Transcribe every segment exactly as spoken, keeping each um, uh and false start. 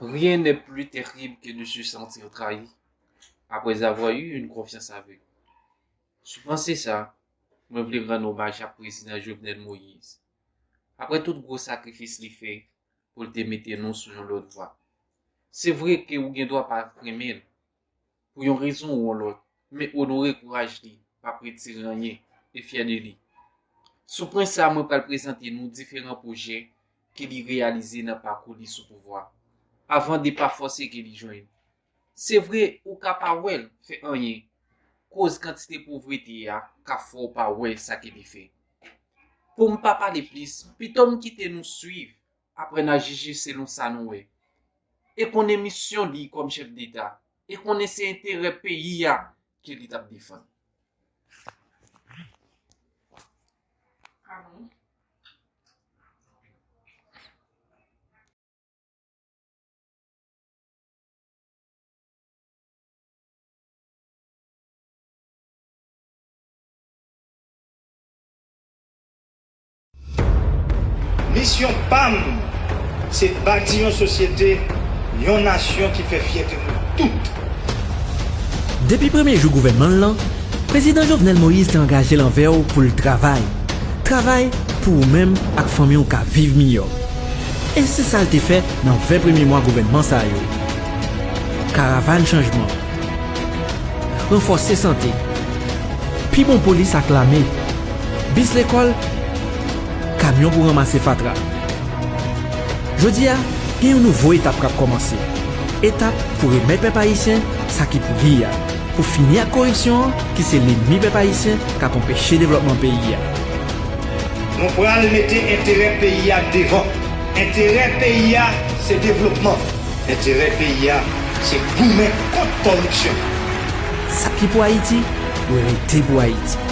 Rien n'est plus terrible que de se sentir trahi après avoir eu une confiance aveugle. Sou panse sa, mwen vle rann omaj a Prezidan Jovenel Moïse. Apre tout gwo sakrifis li fè pou l te mete nou sou yon lòt vwa. Se vre ke ou gen dwa pa renmen l, pou yon rezon ou yon lòt, men onore kouraj li p ap retire anyen e fyè de li. Sou pwen sa, mwen pral prezante nou diferan pwojè ke li reyalize nan pakou li sou pouvwa, avan depa fòse ke li jwenn. Se vre, ou ka pa wè l fè anyen, koz kantite povrete a ka fè w pa wè sa ke li fè. Pou m pa pale plis, pito m kite nou swiv, apre n a jije selon sa nou wè. E konnen misyon li kòm chèf deta, e konnen se enterè peyi a ke li t ap defann. Misyon pa m, se bati yon sosyete, yon nasyon ki fè fyète nou tout. Depi premye jou gouvènman l lan, Prezidan Jovenel Moïse te angaje l anvè w pou l travay. Travay pou ou menm ak fanmi w ka viv miyò. E se sa l te fè nan ven premye mwa gouvènman sa yo. Karavàn chanjman. Ranfòse sante. Pi bon polis ak lame. Bis lekòl. Kamyon pou ranmase fatra. Jodi a, gen yon nouvo etap k ap kòmanse. Etap pou remèt pèp ayisyen sa ki pou li a. Pou fini ak koripsyon an, ki se lènmi pèp ayisyen k ap anpeche devlòpman peyi a. Nou pral mete enterè peyi a devan. Enterè peyi a, se devlòpman. Enterè peyi a, se goumen kont kòripsyon. Sa ki pou Ayiti, dwe rete pou Ayiti.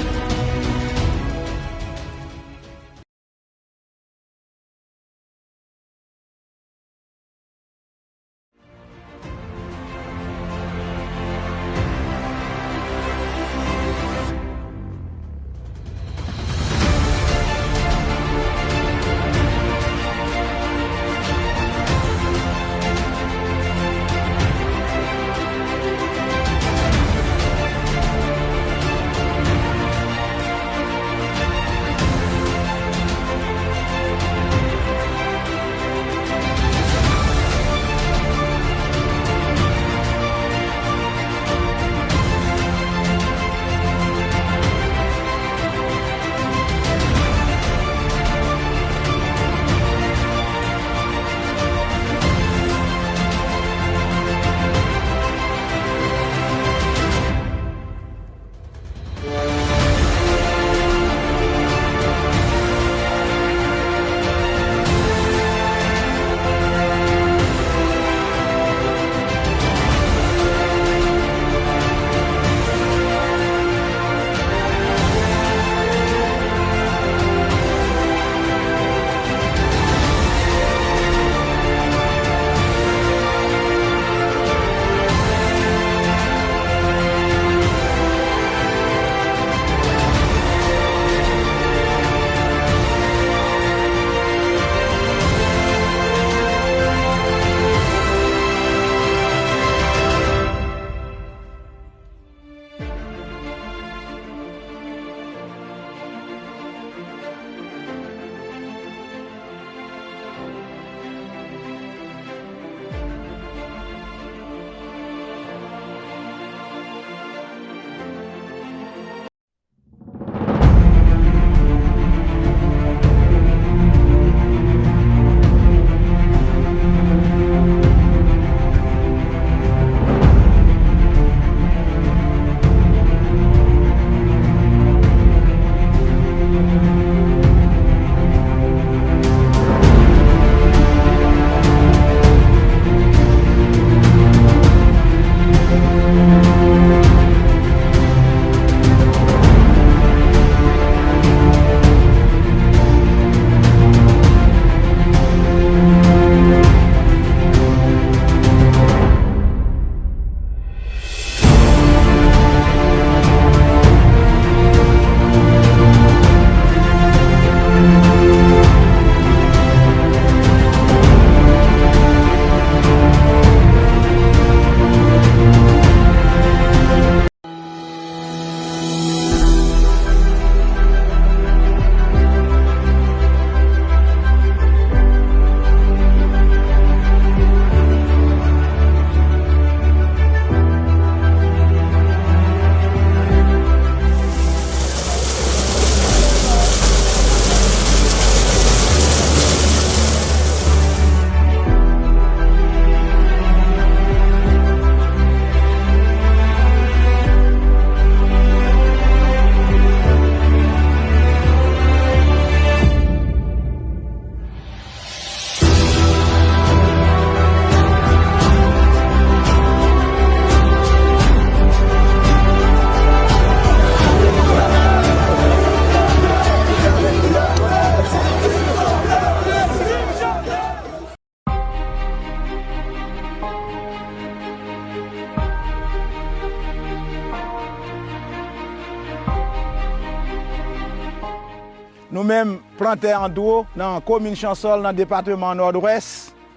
Nou menm, plantè an dlo nan komin Chansòl, nan depatman Nòdwès,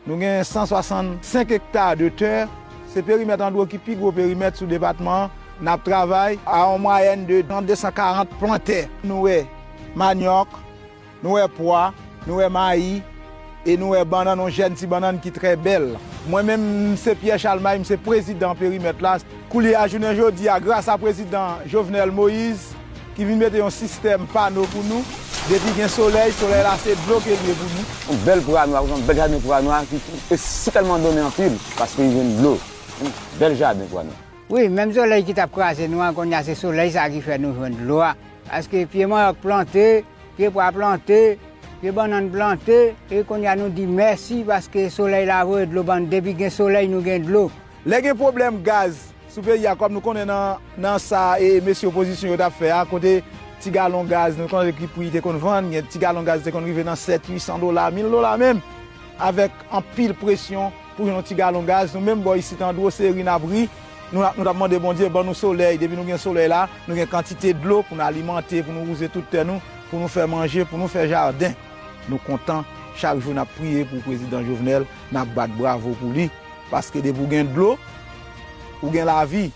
nou gen san swasannsenk ekta de tè. Se perimèt an dlo ki pi gwo perimèt sou depatman an. N ap travay a yon mwayèn de de san karant plantè. Nou wè manyòk, nou wè pwa, nou wè mayi, e nou wè bannann, yon jèn ti bannann ki trè bèl. Mwen menm, m se Pierre Chalmay, m se prezidan perimèt la. Koulye a, jounen jodi a, gras a prezidan Jovenel Moïse, ki vin mete yon sistèm pano pou nou, depi gen solèy, solèy la se dlo ke l ye pou nou. Yon bèl pwa nwa, yon bèl jaden pwa nwa ki, ki, e si tèlman donnen anpil, paske li jwenn dlo. Yon bèl jaden pwa nwa. Wi, menm solèy ki t ap kraze nou an, kounye a se solèy sa ki fè nou jwenn dlo a. Paske pye manyòk plante, pye pwa plante, pye bannann plante, e kounye a nou di mèsi paske solèy la voye dlo ban nou. Depi gen solèy, nou gen dlo. Lè gen pwoblèm gaz sou peyi a, kòm nou konnen nan, nan sa e mesye opozisyon yo t ap fè a, kote ti galon gaz, nou konnen ki pri te konn vann, gen ti galon gaz te konn rive nan sèt, uit san dola, mil dola menm, avèk anpil presyon pou jwenn yon ti galon gaz. Nou menm bò isit an dlo, se ri n ap ri. Nou, nou t ap mande Bondye ban nou solèy. Depi nou gen solèy la, nou gen kantite dlo pou n alimante, pou nou wouze tout tè nou, pou nou fè manje, pou nou fè jaden. Nou kontan, chak jou n ap priye pou prezidan Jovenel, n ap bat bravo pou li. Paske depi w gen dlo, ou gen lavi.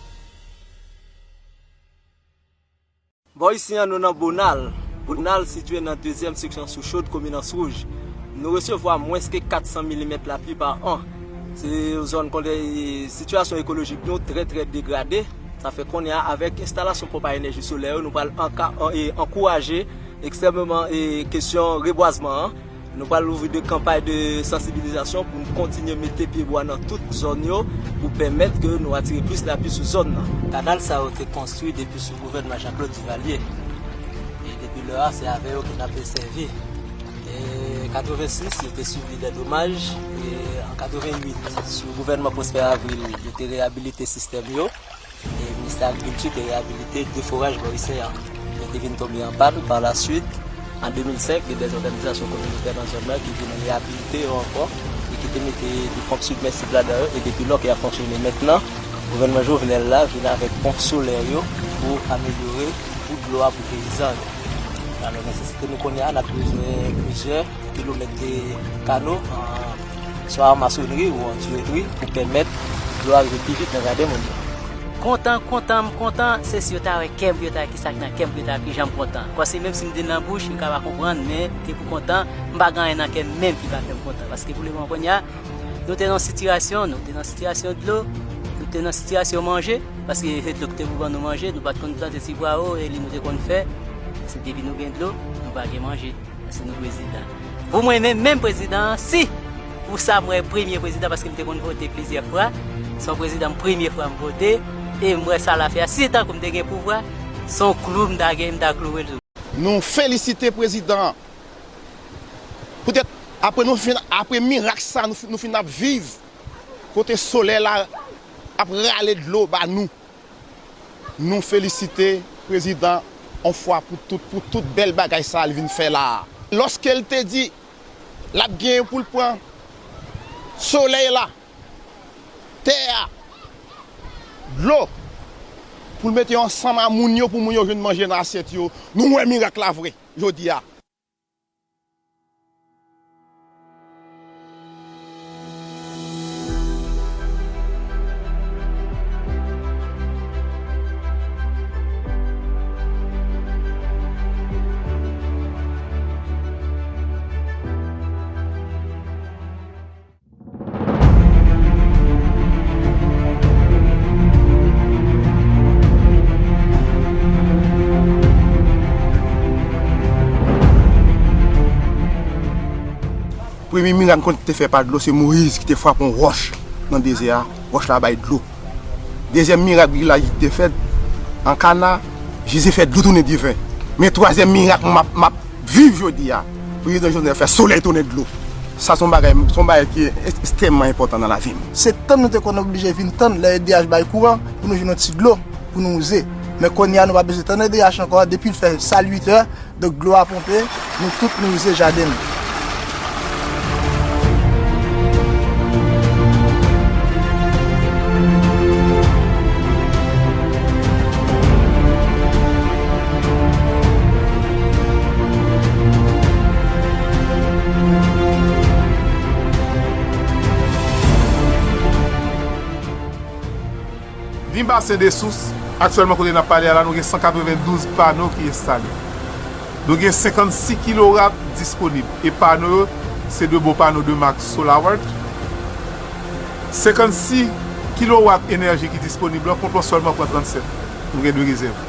Bò isi an, nou nan Bonal. Bonal sitiye nan dezyèm seksyon Sou Chod, komin Anse Rouge. Nou resevwa mwens ke kat san milimèt lapli pa an. Se yon zòn kote sitiyasyon ekolojik nou trè, trè degrade. Sa fè kounye a, avèk enstalasyon ponp a enèji solè yo, nou pral anka-, an-, e, ankouraje ekstrèmeman, e, kesyon rebwazman an. Nou pral louvri de kanpay de sansibilizasyon pou n kontinye mete pyebwa nan tout zòn yo pou pèmèt ke nou atire plis lapli sou zòn nan. Kanal sa yo te konstwi depi sou gouvènman Jean-Claude Duvalier. E depi lè a, se avè yo ke n ap sèvi. E katrevensis, yo te sibi de domaj. E an katrevenwit, sou gouvènman Prosper Avril, yo te reyabilite sistèm yo. E Ministè Agrikilti te reyabilite de foraj bò isi an. Yo te vin tonbe an pàn. Pa la swit, an de mil senk, gen de òganizasyon kominotè nan zòn nan ki vin reyabilite yo ankò e ki te mete de ponp sibmèsib ladan yo. E depi lò ke y ap fonksyone mentnan, gouvènman Jovenel la vin avèk ponp solè yo pou amelyore bout dlo a pou peyizan yo. Alò, nesesite nou kounye a, n ap bezwen plizyè kilomèt de kano, an, swa an masonri ou an tiwetri, pou pèmèt dlo a rive pi vit nan jaden moun yo. Kontan, kontan, m kontan, se si yo ta wè kè m, pou yo ta wè kisa k nan kè m, pou yo ta wè kijan m kontan. Paske menm si m di l nan bouch, yo ka pa konprann, men te pou kontan, m pa gen anyen nan kè m menm ki pa fè m kontan. Paske pou lemoman kounye a, nou te nan sitiyasyon, nou te nan sitiyasyon dlo, nou te nan sitiyasyon manje, paske se dlo ki te pou ban nou manje, nou pa t konn plante ti pwawo, e li nou te konn fè. Se depi nou gen dlo, nou pa gen manje. Paske nou prezidan. Pou mwen menm, menm prezidan an, si pou sa m wè premye prezidan, paske m te konn vote plizyè fwa, se yon prezidan premye fwa m vote, e m wè sa l ap fè a, si se tankou m te gen pouvwa, se yon klou m ta gen, m ta klouwe l tou. Nou felisite prezidan an. Poutèt apre nou fin, apre mirak sa nou, fin- nou fin ap viv, kote solèy la ap rale dlo ba nou. Nou felisite prezidan yon fwa pou tout, pou tout bèl bagay sa l vin fè la a. Lòske l te di l ap genyen pou l pran solèy la, tè a, dlo, pou l mete yo ansanm a moun yo, pou moun yo jwenn manje nan asyèt yo, nou wè mirak la vre jodi a. Premye mirak nou konn te fè pa dlo, se Moyiz ki te frape yon wòch nan dezè a, wòch la bay dlo. Dezyèm mirak Bib la ki te fèt, an Kana, Jezi fè dlo tounen diven. Men twazyèm mirak m ap, m ap viv jodi a, prezidan Jovenel fè solèy tounen dlo. Sa se yon bagay, se yon bagay ki ekstrèmman enpòtan nan lavi m. Se tann nou te konn oblije vin tann lè E D H bay kouran pou nou jwenn yon ti dlo pou nou wouze. Men kounye a, nou pa bezwen tann E D H ankò, depi l fè sal uit è, donk dlo a ponpe, nou tout nou wouze jaden nou. Basen de Sous, aktyèlman kote n ap pale a la, nou gen san katrevendouz pano ki enstale. Nou gen senkannsis kilowat disponib. E pano yo, se de bon pano de mak Solarworld. Senkannsis kilowat enèji ki disponib la, ponp lan sèlman pran trannsèt. Nou gen de rezèv.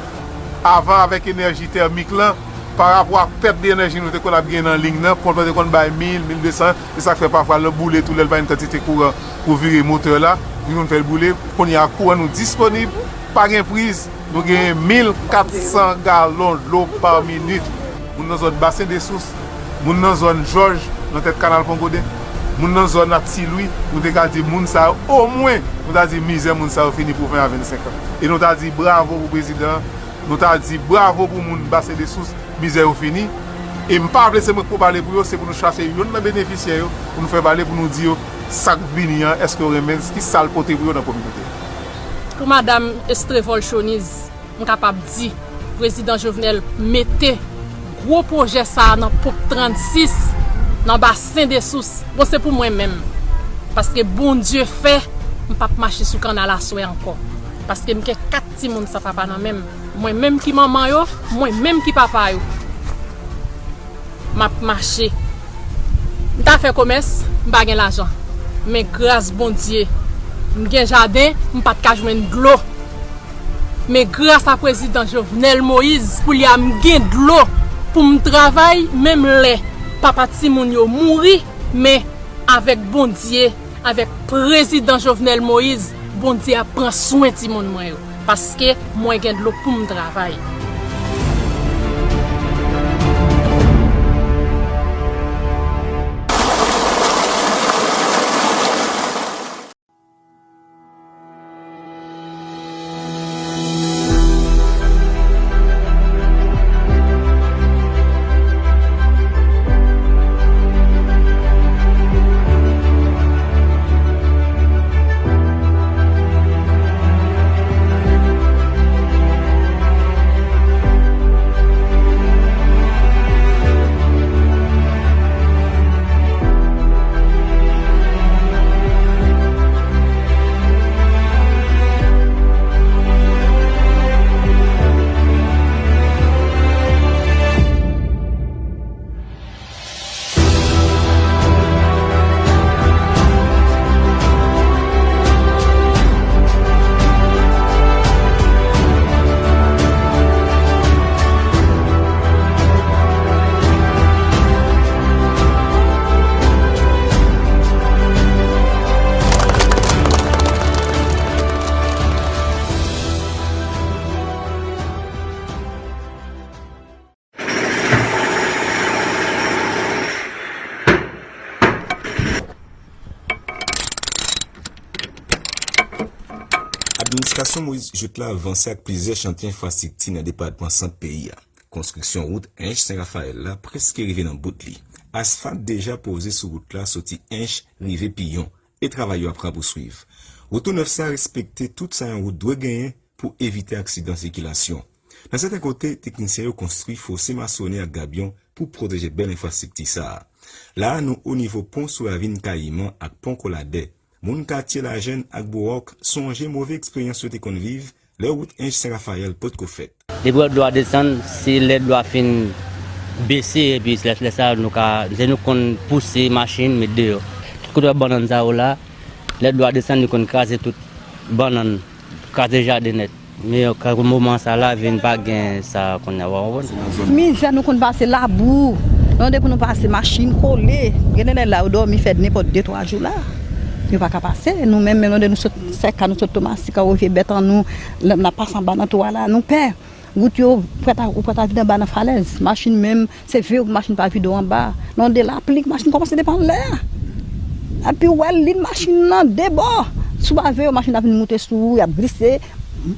Avan, avèk enèji tèmik lan, pa rapò ak pèt de enèji nou te konn ap gen nan liy nan, ponp lan te konn bay mil, mil de san, e sa k fè pafwa l boule tou lè l pa gen kantite kouran pou vire motè la, nou konn fè l boule. Kounye a, kouran nou disponib, pa gen priz, nou genyen mil kat san galon dlo pa minit. Moun nan zòn Basen de Sous, moun nan zòn Jòj, nan tèt kanal Pon Goden, moun nan zòn ak Ti Lwi, nou te ka di moun sa yo, omwen, nou ta di mizè moun sa yo fini pou ven a vennsenk an. E nou ta di bravo pou prezidan an, nou ta di bravo pou moun Basen de Sous, mizè yo fini. E m pa vle se mwen k pou pale pou yo, se pou nou chache youn nan benefisyè yo, pou nou fè pale, pou nou di yo sa k vini an, èske yo renmen, ki sa l pote pou yo nan kominote. Pou madanm Estrevol Choniz, m kapab di, prezidan Jovenel mete gwo pwojè sa a nan ponp trannsis, nan Basen de Sous. Bon, se pou mwen menm. Paske Bondye fè, m p ap mache sou kannal aswè ankò. Paske m gen kat timoun san papa nan men m. Mwen menm ki manman yo, mwen menm ki papa yo. M ap mache. M ta fè komès, m pa gen lajan. Men gras Bondye, m gen jaden, m pa t ka jwenn dlo. Men gras a prezidan Jovenel Moïse, koulye a m gen dlo pou m travay, menm lè papa timoun yo mouri, men avèk Bondye, avèk prezidan Jovenel Moïse, Bondye ap pran swen timoun mwen yo, paske mwen gen dlo pou m travay. Administrasyon Moïse Jouthe la vanse ak plizyè chantye enfrastrikti nan depatman Sant peyi a. Konstriksyon wout Ench Sen Rafayèl la prèske rive nan bout li. Asfalt deja poze sou wout la soti Ench rive Piyon, e travay yo ap rapouswiv. Wout tou nèf sa respekte tout sa yon wout dwe genyen pou evite aksidan sikilasyon. Nan sèten kote, teknisyen yo konstwi fose masone ak gabyon pou pwoteje bèl enfrastrikti sa a. La a, nou o nivo pon sou ravin Kayiman ak pon Koladè. Moun katye Lajèn ak Bowòk sonje move eksperyans yo te konn viv lè wout Ench Sen Rafayèl potko fèt. Depi w wè dlo a desann, se lè dlo a fin bese, epi lè, lè sa a, nou ka, se nou konn pouse machin, met deyò. Tout kote w wè bannann sa yo la, lè dlo a desann, li konn kraze tout bannann, kraze jaden nèt. Men, ka moman sa la, vin pa gen sa kounye a, w konprann? Mizè nou konn pase, labou. Non, depi nou pase, machin kole. Gen de lè la, ou dòmi fè nenpòt de, twa jou la. Yo pa ka pase. Nou menm, menm lè nou sot Sèka, nou sot Tomasik, ou vye bèt an nou, lè n ap pase anba nan twou a la, nou pè. Wout yo, ou prèt a, ou prèt a vin anba nan falèz. Machin menm, se veye pou machin pa vide w anba. Nan de lapli, machin kòmanse depann lè a. Epi w wè lin machin nan de bò. Si w pa veye, machin ap vin moute sou ou, y ap glise.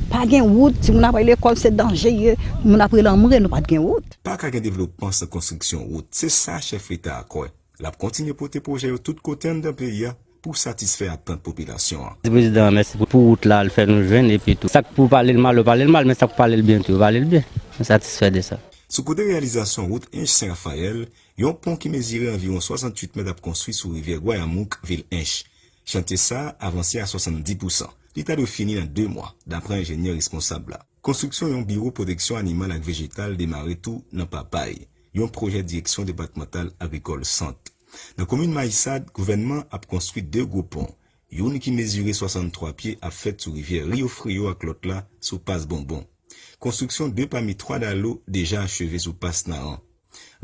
Pa gen wout, timoun ap al lekòl, se danje ye. Moun ap rele anmwe, nou pa t gen wout. Pa ka gen devlopman san konstriksyon wout. Se sa chèf Leta a kwè. L ap kontinye pote pwojè yo tout kote anndan peyi a pou satisfè atant popilasyon an. Di prezidan an mèsi pou, pou wout la, l fè nou jwenn, epi tou. Sa k pou pale l mal, yo pale l mal, men sa k pou pale l byen tou, yo pale l byen. Nou satisfè de sa. Sou kote reyalizasyon wout Ench Sen Rafayèl, yon pon ki mezire anviwon swasanntuit mèt ap konstwi sou rivyè Gwayamouk, vil Ench. Chantye sa a avanse a swasanndis pousan. Li ta dwe fini nan de mwa, dapre enjenyè responsab la. Konstriksyon yon biwo pwoteksyon animal ak vejetal demare tou nan Papay, yon pwojè Direksyon Depatmantal Agrikòl Sant. Nan komin Mayisad, gouvènman ap konstwi de gwo pon, youn ki mezire swasanntwa pye ap fèt sou rivyè Rio Frio ak lòt la sou Pas Bonbon. Konstriksyon de pami twa dalo deja acheve sou Pas Naran.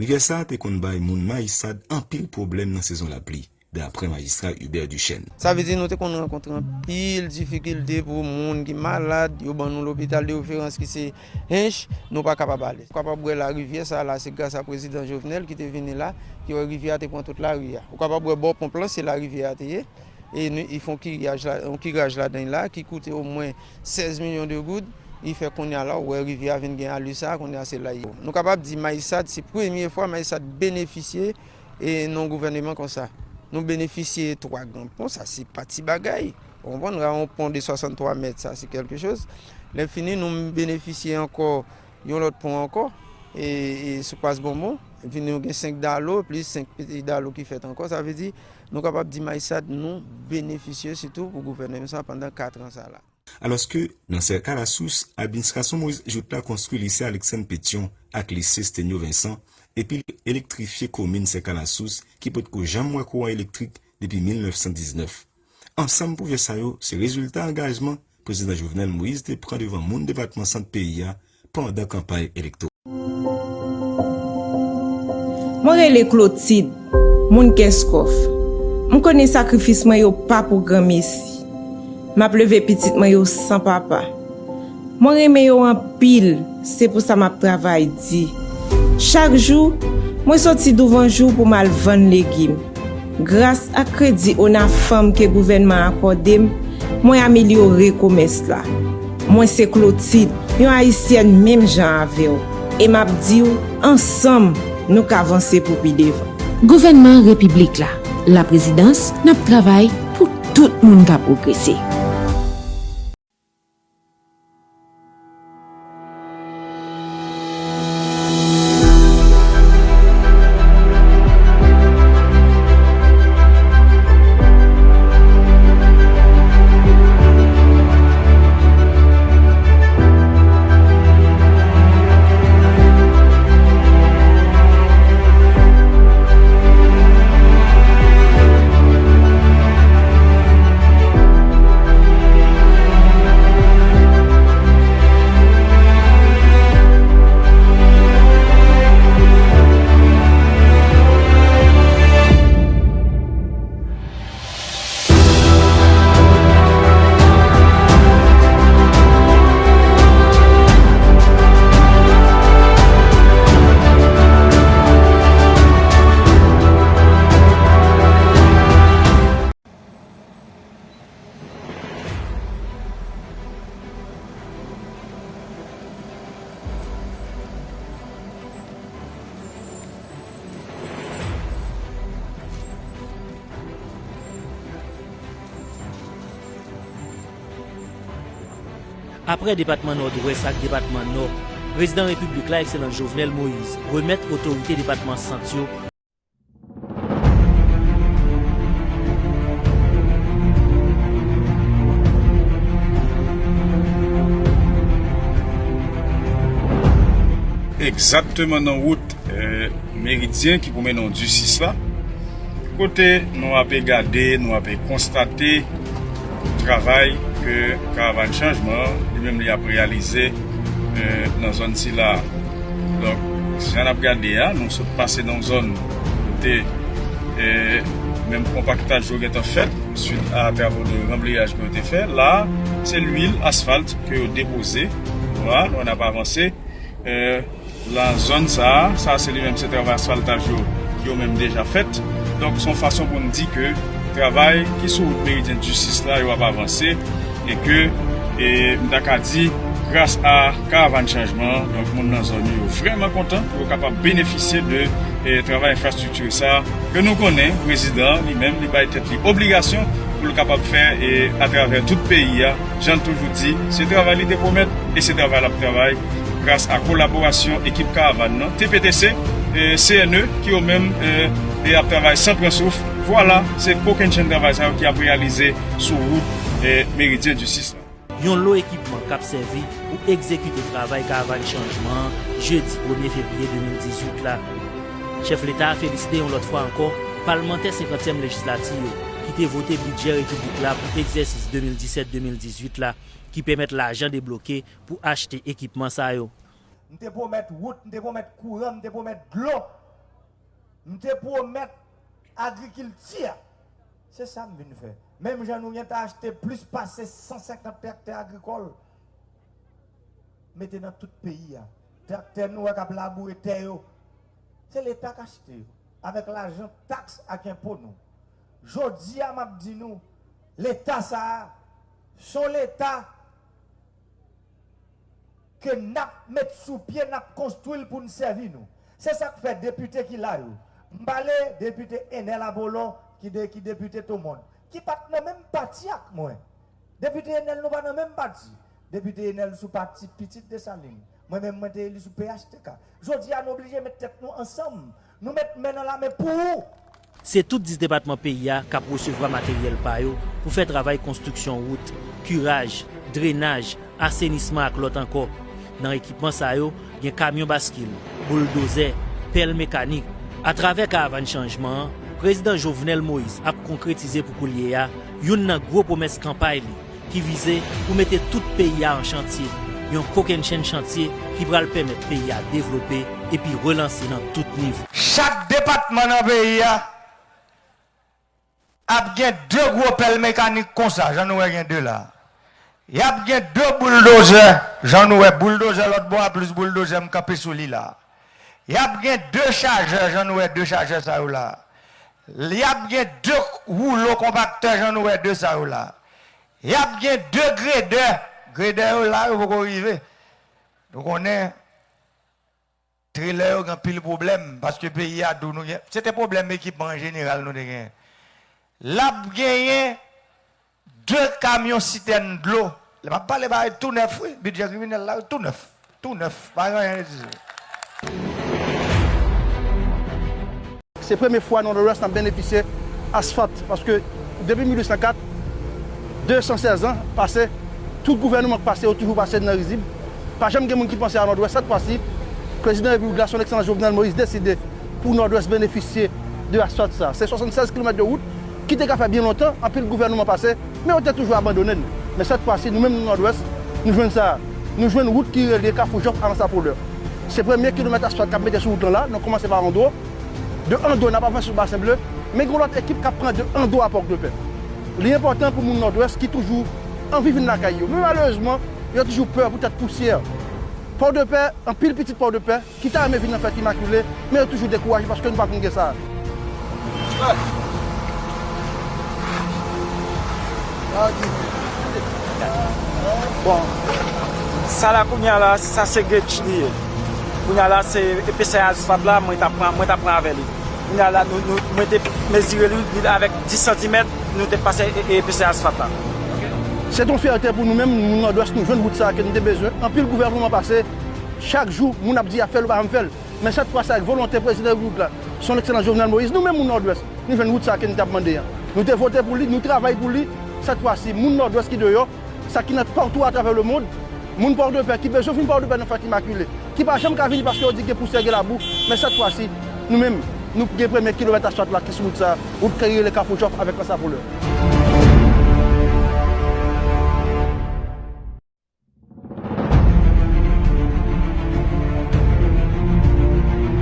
Rivyè sa a te konn bay moun Mayisad anpil pwoblèm nan sezon lapli, dapre majistra Hubert Duchesne. Sa vle di nou te konn rankontre anpil difikilte pou moun ki malad, yo ban nou lopital de referans ki se Hinche, nou pa kapab ale. Ou kapab wè larivyè sa la, se gras a prezidan Jovenel ki te vini la, ki wè rivyè a te pran tout lari a. Ou kapab wè bò ponp lan, se larivyè a te ye. E nou, y fè yon kiraj la, yon kiraj ladan l la ki koute omwen sèz milyon de goud. Li fè kounye a la, ou wè rivyè a vin gen alè sa, kounye a se la l ye. Nou kapab di Mayisad, se premye fwa Mayisad benefisye e nan yon gouvèneman konsa. Nou benefisye twa gran pon, sa se pa ti bagay. Ou konprann, yon pon de swasanntwa mèt, sa se kèlke choz. Lè fini, nou benefisye ankò yon lòt pon ankò, e, e sou Pas Bonbon. Epi nou gen senk dalo, plis senk piti dalo ki fèt ankò. Sa vle di, nou kapab di Mayisad, nou benefisye sitou pou gouvèneman sa pandan kat an sa la. Alòske, nan Sèka Lasous, administrasyon Moïse Jouthe la konstwi lise Alexandre Pétion ak lise Stenio Vincent, epi l elektrifye komin Sèka Lasous ki potko janm wè kouran elektrik depi mil nèf san diznèf. Ansanm pwojè sa yo se rezilta angajman prezidan Jovenel Moïse te pran devan moun depatman Sant peyi a pandan kanpay elektoral. Mwen rele Clotilde, moun Kenskòf. M konnen sakrifis mwen yo pa pou granmesi. M ap leve pitit mwen yo san papa. Mwen renmen yo anpil, se pou sa m ap travay di. Chak jou, mwen soti douvan jou pou m al vann legim. Gras ak kredi ONAFAM ke gouvènman an akòde m, mwen amelyore komès la. Mwen se Clotilde, yon Ayisyèn menm jan avè w. E m ap di w, ansanm, nou ka vanse pou pi devan. Gouvènman Repiblik la, Laprezidans, n ap travay pou tout moun ka pwogrese. Aprè depatman Nòdwès ak depatman Nò, prezidan repiblik la, Ekselans Jovenel Moïse, remèt otorite depatman Sant yo. Egzakteman nan wout, eh, Meridyen ki pou mennen w Disis la, kote nou ape gade, nou ape konstate travay ke Karavàn Chanjman li menm li ap reyalize, eh, nan zòn sila. Donk, jan n ap gade a, nou sot pase nan yon zòn kote, eh, menm konpaktaj yo gentan fèt, swit a travo de ranbleyaj ke yo te fè. La, se lwil asfalt ke yo depoze. Vwala, nou ap avanse, eh, nan zòn sa a. Sa, se li menm, se travay asfaltaj yo, yo menm deja fèt. Donk, se yon fason pou n di ke travay ki sou wout Meridyen Disis la, yo ap avanse. E ke, e, m ta ka di, gras a Karavàn Chanjman, donk, moun nan zòn yo vrèman kontan pou yo kapab benefisye de, e, travay enfrastrikti sa ke nou konnen prezidan li menm li bay tèt li obligasyon pou l kapab fè, e, atravè tout peyi a. Jan l toujou di, se travay li te pwomèt e se travay l ap travay gras a kolaborasyon ekip Karavàn nan, T P T C, e, C N E, ki yo menm, e, e ap travay san pran souf. Vwala, se kokennchenn travay sa yo ki ap reyalize sou wout Vè Meridyen Distris lan. Yon lo ekipman k ap sèvi pou egzekite travay Karavàn Chanjman an jedi premye fevriye de mil dizuit la. Chèf Leta a felisite yon lòt fwa ankò palmantè senkantyèm lejislati yo ki te vote bidjè repiblik la pou egzèsis de mil disèt de mil dizuit la, ki pèmèt lajan debloke pou achte ekipman sa yo. M te pwomèt wout, m te pwomèt kouran, m te pwomèt dlo. M te pwomèt agrikilti a. Se sa m vin fè. Menm jan nou gentan achte plis pase san senkant traktè agrikòl, mete nan tout peyi a. Traktè nou wè k ap laboure tè yo, se Leta k achte yo, avèk lajan taks ak enpo nou. Jodi a, m ap di nou, Leta sa a, se yon Leta ke n ap met sou pye, n ap konstwi l pou n sèvi nou. Se sa k fè depite ki la yo, m pale depite Enèl Apolon ki de, ki depite Tomond, ki pa t nan menm pati ak mwen. Depite Enèl, nou pa nan menm pati. Depite Enèl sou pati Pitit Desalin. Mwen menm, mwen te eli sou P H T K. Jodi a, nou oblije met tèt nou ansanm. Nou met men nan lamen pou ou. Se tout dis depatman peyi a k ap resevwa materyèl pa yo pou fè travay konstriksyon wout, kiraj, drenaj, asenisman ak lòt ankò. Nan ekipman sa yo, gen kamyon baskil, bouldozè, pèl mekanik. Atravè Karavàn Chanjman an, Prezidan Jovenel Moïse ap konkretize pou koulye a youn nan gwo pwomès kanpay li, ki vize pou mete tout peyi a an chantye, yon kokennchenn chantye ki pral pèmèt peyi a devlope epi relanse nan tout nivo. Chak depatman nan peyi a ap gen de gwo pèl mekanik konsa, jan nou wè gen de la. Y ap gen de bouldozè, jan nou wè bouldozè lòt bò a plis bouldozè m kanpe sou li la. Y ap gen de chajè, jan nou wè de chajè sa yo la. Y ap gen de woulo konpaktè, jan nou wè de sa yo la. Y ap gen de gredè. Gredè yo la, yo poko rive. Nou konnen trelè yo gen anpil pwoblèm, paske peyi a dou, nou gen, se te pwoblèm ekipman an jeneral nou te genyen. L ap genyen de kamyon sitèn dlo. Lè m ap pale bagay tou nèf, wi, bidjè kriminèl la, tou nèf. Tou nèf. Pa gen anyen rete. Se premye fwa nan Nòdwès n ap benefisye asfalt, paske depi mil uit san kat, de san sèz an pase, tout gouvènman k pase yo toujou pase nan rizib. Pa janm gen moun ki panse a Nòdwès. Sèt fwa si, Prezidan Repiblik la, Son Ekselans Jovenel Moïse, deside pou Nòdwès benefisye de asfalt sa. Se swasannsèz kilomèt de wout ki te ka fè byen lontan, anpil gouvènman pase, men yo te toujou abandone n. Men sèt fwa si, nou menm nou Nòdwès, nou jwenn sa. Nou jwenn wout ki relye Kafou Jòf a Anse La Fleur. Se premye kilomèt asfalt k ap mete sou wout lan la, nou kòmanse pa Andro. De Andro, n ap avanse sou Basen Ble, men gen yon lòt ekip k ap pran de Andro a Pòdpè. Li enpòtan pou moun Nòdwès ki toujou anvi vin lakay yo. Men malerezman, yo toujou pè poutèt pousyè. Pòdpè, anpil pitit Pòdpè, ki ta renmen vin nan fèt Imakile, men yo toujou dekouraje paske nou pa konn gen sa. Bon, sa la kounye a la, sa se gretch li ye. Kounye a la, se epesè asfalt la, mwen t ap pran, mwen t ap pran avè li. Kounye a la, nou, nou, mwen te mezire li, li avèk dis santimèt, nou te pase e, e, epesè asfalt la. Se yon fyète pou nou menm, moun Nòdwès, nou jwenn wout sa a ke nou te bezwen. Anpil gouvènman pase, chak jou, moun ap di y ap fè l, yo pa janm fè l. Men sèt fwa sa, ak volonte Prezidan Repiblik la, Son Ekselans Jovenel Moïse, nou menm moun Nòdwès, nou jwenn wout sa a ke nou t ap mande an. Nou te vote pou li, nou travay pou li. Sèt fwa si, moun Nòdwès ki deyò, sa ki nan patou atravè lemonn, moun Pòdpè ki bezwen vin Pòdpè nan fèt Imakile, ki pa janm ka vini paske yo di gen pousyè, gen labou, men sèt fwa si, nou menm, nou gen premye kilomèt asfalt la ki sou wout sa a, wout ki rele Kafou Jòf avèk Anse La Fleur.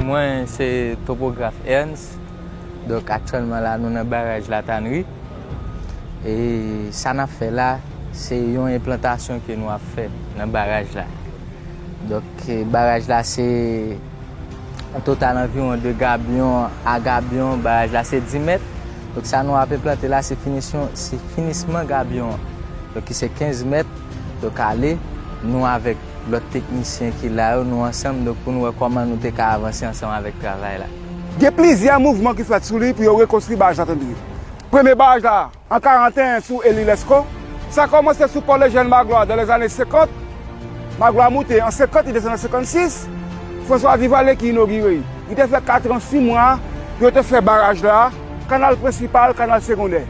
Mwen se topograf Ernst. Donk, aktyèlman la, nou nan baraj Latanri. E sa n ap fè la, se yon enplantasyon ke nou ap fè nan baraj la. Donk, e, baraj la se yon total anviwon de gabyon a gabyon. Baraj la se dis mèt. Donk, sa nou ap enplante la, se finisyon, se finisman gabyon an. Donk, ki se kenz mèt. Donk, ale, nou avèk lòt teknisyen ki la yo, nou ansanm, donk, pou nou wè kòman nou te ka avanse ansanm avèk travay la. Gen plizyè mouvman ki fèt sou li pou yo rekonstwi baraj Latanri. Premye baraj la, an karanteyen sou Eli Lesko. Sa kòmanse sou pò Lejèn Maglwa dan lèzane senkant. Maglwa moute an senkant, li desann an senkannsis. François Duvalier ki inogire l. Li te fè katran sis mwa pou yo te fè baraj la, kanal prensipal, kanal segondè.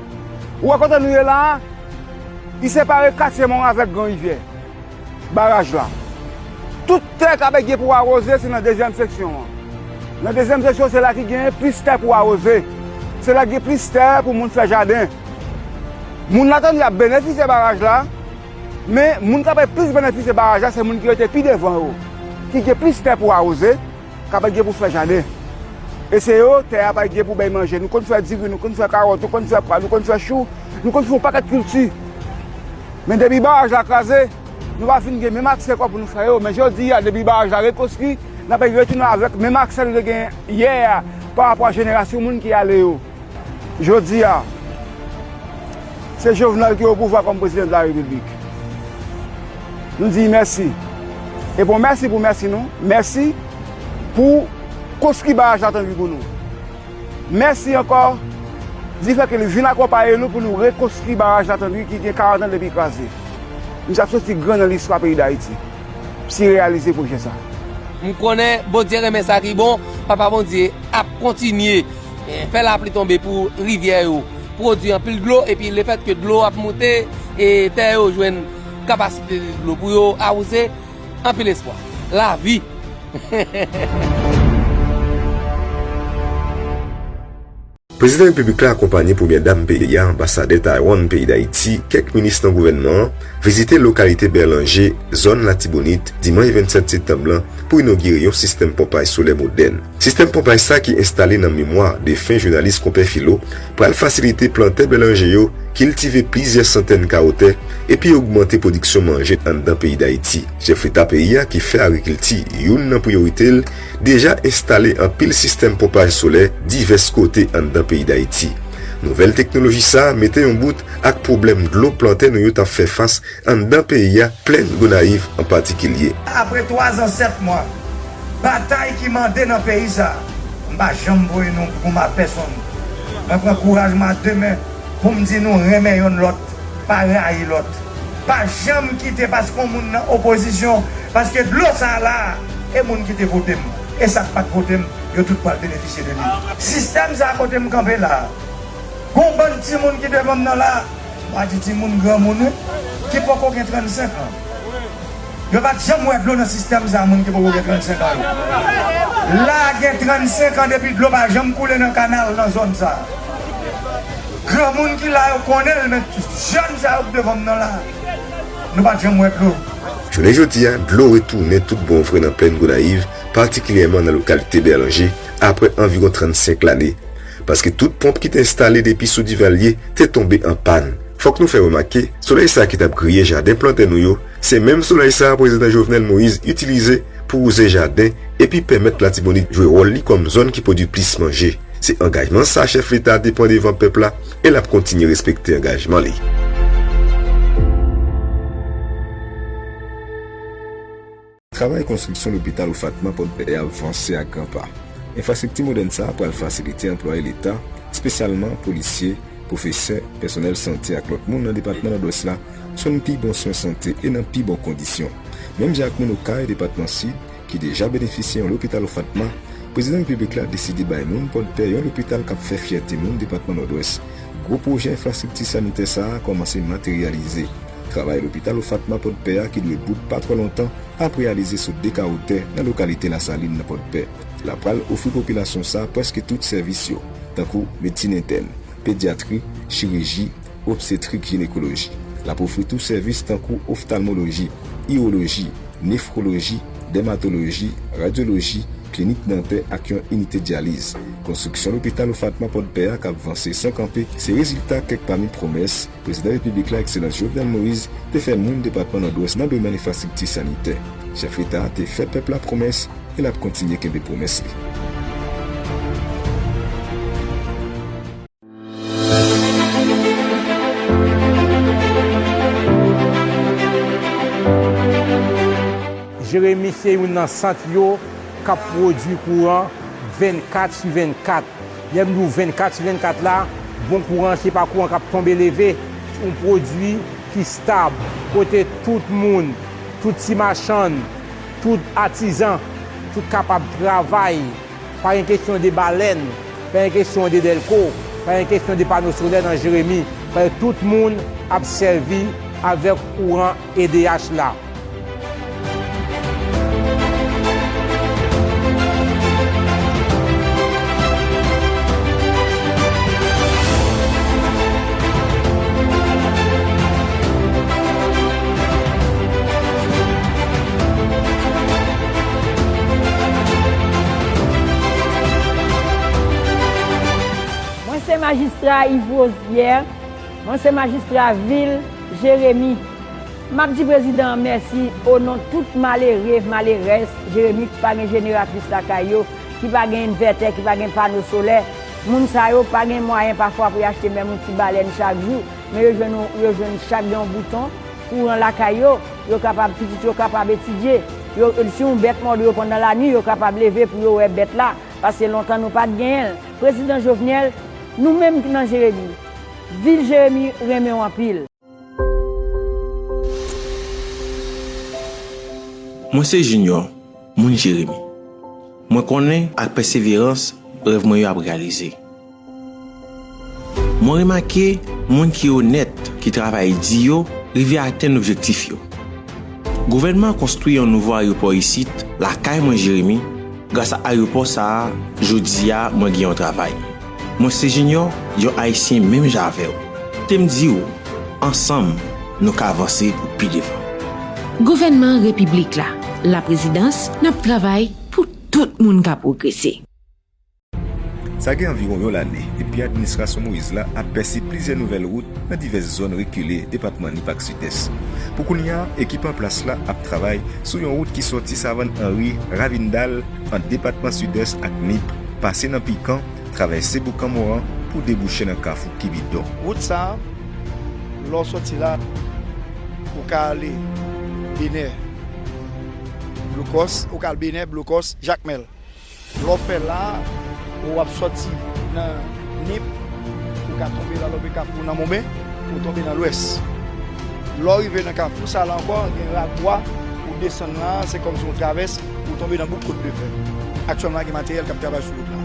Ou wè kote nou ye la a, Li separe katye Mawon avèk Gran Rivyè, baraj la. Tout tè k ap gen pou awoze, se nan dezyèm seksyon an. Nan dezyèm seksyon, se la ki gen plis tè pou awoze. Se la ki gen plis tè pou moun fè jaden. Moun Latandri ap benefisye baraj la, men moun k ap plis benefisye baraj la, se moun ki rete pi devan yo, ki gen plis tè pou awoze, k ap gen pou fè jaden. E se yo, tè a pa gen pou bay manje. Nou konn fè diri, nou konn fè kawòt, nou konn fè pwa, nou konn fè chou, nou konn fè yon pakèt kilti. Men depi baraj la kraze, nou pa vin gen menm aksè ankò pou nou fè yo. Men jodi a, depi baraj la rekonstwi, n ap retounen avèk menm aksè nou te gen yè a pa rapò a jenerasyon moun ki ale yo. Jodi a, se Jovenel ki o pouvwa kòm prezidan de la repiblik. Nou di mèsi. E bon, mèsi pou mèsi nou. Mèsi pou konstwi baraj Latandri pou nou. Mèsi ankò difè ke li vin akonpaye nou pou nou rekonstwi baraj Latandri ki gen karant an depi kraze. Misye ap soti gran nan listwa peyi Dayiti si reyalize pwojè sa. M konnen Bondye renmen sa ki bon, Papa Bondye ap kontinye eh, fè lapli tonbe pou rivyè yo pwodui anpil dlo, epi lefètke dlo ap moute, e tè yo jwenn kapasite dlo pou yo awoze, anpil espwa. Lavi. Prezidan Repiblik la akonpanye Premyè Dam peyi a, Anbasadè Taiwan peyi Dayiti, kèk minis nan gouvènman an, vizite lokalite Bèlanje, zòn Latibonit, dimanch vennsèt septanm lan, pou inogire yon sistèm ponpaj solè modèn. Sistèm ponpaj sa ki enstale nan memwa defen jounalis Konpè Filo, pral fasilite plantè bèlanje yo kiltive plizyè santèn kawo tè epi ogmante pwodiksyon manje anndan peyi Dayiti. Chèf Leta peyi a ki fè agrikilti youn nan priyorite l, deja enstale anpil sistèm ponpaj solè divès kote anndan peyi Dayiti. Nouvèl teknoloji sa a mete yon bout ak pwoblèm dlo plantè nou yo t ap fè fas anndan peyi a, Plèn Gonayiv an patikilye. Apre twazan sèt mwa batay ki mande nan peyi sa a, m pa janm voye non goumen a pèsonn. Mwen pran kouraj mwen a de men pou m di nou renmen yonn lòt, pa rayi lòt. Pa janm kite paske yon moun nan opozisyon, paske dlo sa a la a, e moun ki te vote m, e sa k pa t vote m, yo tout pral benefisye de li. Sistèm sa a kote m kanpe la a, gon bann timoun ki devan m nan la a, m pa di timoun, granmoun wi, ki poko gen trannsenk an. Yo pa t janm wè dlo nan sistèm sa a, moun ki poko gen trannsenk an yo. La a gen trannsenk an depi dlo pa janm koule nan kanal nan zòn sa a. Granmoun ki la yo konnen l, men jèn sa yo k devan m nan la a, nou pa t janm wè dlo. Jounen jodi a, dlo retounen tout bon vre nan Plèn Gonayiv, patikilyèman nan lokalite Bèlanje, apre anviwon trannsenk lane. Paske tout ponp ki te enstale depi sou Divalye te tonbe an pàn. Fòk nou fè remake, solèy sa ki t ap griye jaden plantè nou yo, se menm solèy sa Prezidan Jovenel Moïse itilize pou wouze jaden epi pèmèt Latibonit jwe wòl li kòm zòn ki pwodui plis manje. Se angajman sa chèf Leta a te pran devan pèp la e l ap kontinye respekte angajman li. Travay konstriksyon lopital Ofatma Pòdpè a ap vanse ak gran pa. Enfrastrikti modèn sa a pral fasilite anplwaye Leta, espesyalman polisye, pwofesè, pèsonèl sante ak lòt moun nan depatman Nòdwès la, jwenn pi bon swen sante e nan pi bon kondisyon. Menm jan ak moun Okay, depatman Sid, ki deja benefisye yon lopital Ofatma, Prezidan Repiblik la deside bay moun Pòdpè yon lopital k ap fè fyète moun depatman Nòdwès. Gwo pwojè enfrastrikti sanitè sa a kòmanse materyalize. Travay lopital Ofatma Pòdpè a ki dwe bout pa twò lontan ap reyalize sou de kawo tè nan lokalite Lasalin nan Pòdpè. L ap pral ofri popilasyon sa a prèske tout sèvis yo, tankou medsin entèn, pedyatri, chiriji, obstetrik, jinekoloji. L ap ofri tou sèvis tankou oftalmoloji, iwoloji, nefwoloji, dèmatoloji, radyoloji, klinik dantè ak yon inite dyaliz. Konstriksyon lopital Ofatma Pòdpè a k ap vanse san kanpe se rezilta kèk pami pwomès Prezidan Repiblik la, Ekselans Jovenel Moïse, te fè moun depatman Nòdwès nan domèn enfrastrikti sanitè. Chèf Leta a te fè pèp la pwomès e l ap kontinye kenbe pwomès li. Jeremi se youn nan sant yo k ap pwodui kouran vennkat sou vennkat. Lè m di w vennkat sou vennkat la, bon kouran se pa kouran k ap tonbe leve, se yon pwodui ki stab, kote tout moun, tout ti machann, tout atizan, tout kapab travay. Pa gen kesyon de balèn, pa gen kesyon de dèlko, pa gen kesyon de pano solè nan Jeremi, paske tout moun ap sèvi avèk kouran E D H la. Mwen se majistra Yves Rose Pierre, mwen se majistra vil Jeremi. M ap di prezidan an mèsi o non tout malere, malerèz Jeremi ki pa gen jeneratris lakay yo, ki pa gen envètè, ki pa gen pano solè. Moun sa yo pa gen mwayen pafwa pou y achte menm yon ti balèn chak jou, men yo jwenn, yo jwenn chak gen yon bouton kouran lakay yo, yo kapab, pitit yo kapab etidye. Yo, si yon bèt mòde yo pandan lannuit, yo kapab leve pou yo wè bèt la, paske lontan nou pa t genyen l. Prezidan Jovenel, nou menm ki nan Jeremi, vil Jeremi renmen w anpil. Mwen se Junior, moun Jeremi. Mwen konnen ak pèseverans, rèv mwen yo ap reyalize. Mwen remake moun ki onèt, ki travay di yo, rive atenn objektif yo. Gouvènman an konstwi yon nouvo ayewopò isit, lakay mwen Jeremi. Gras a ayewopò sa a, jodi a, mwen gen yon travay. Mwen se Junior, yon Ayisyen menm jan avè w. Te m di w, ansanm, nou ka vanse pou pi devan. Gouvènman Repiblik la, Laprezidans, n ap travay pou tout moun ka pwogrese. Sa gen anviwon yon lane depi administrasyon Moïse la ap pèse plizyè nouvèl wout nan divès zòn rekile depatman Nip ak Sidès. Pou kounye a, ekip an plas la ap travay sou yon wout ki sòti Savann Anri, Ravindal, ant depatman Sidès ak Nip, pase nan Pikan, travèse Boukan Moran pou debouche nan kafou Kibidon. Wout sa a, lè w sòti la, ou ka ale Benè, Blokòs, ou ka al Benè, Blokòs, Jakmèl. Lè w fè la, w ap sòti nan Nip, ou ka tonbe la, lè w rive Kafou nan Monben, ou tonbe nan Lwès. Lè w rive nan kafou sa la ankò, gen Ragwa, ou desann la, se kòmsi w travès, ou tonbe nan bouk Kot de Fè. Aktyèlman, gen materyèl k ap travay sou wout la.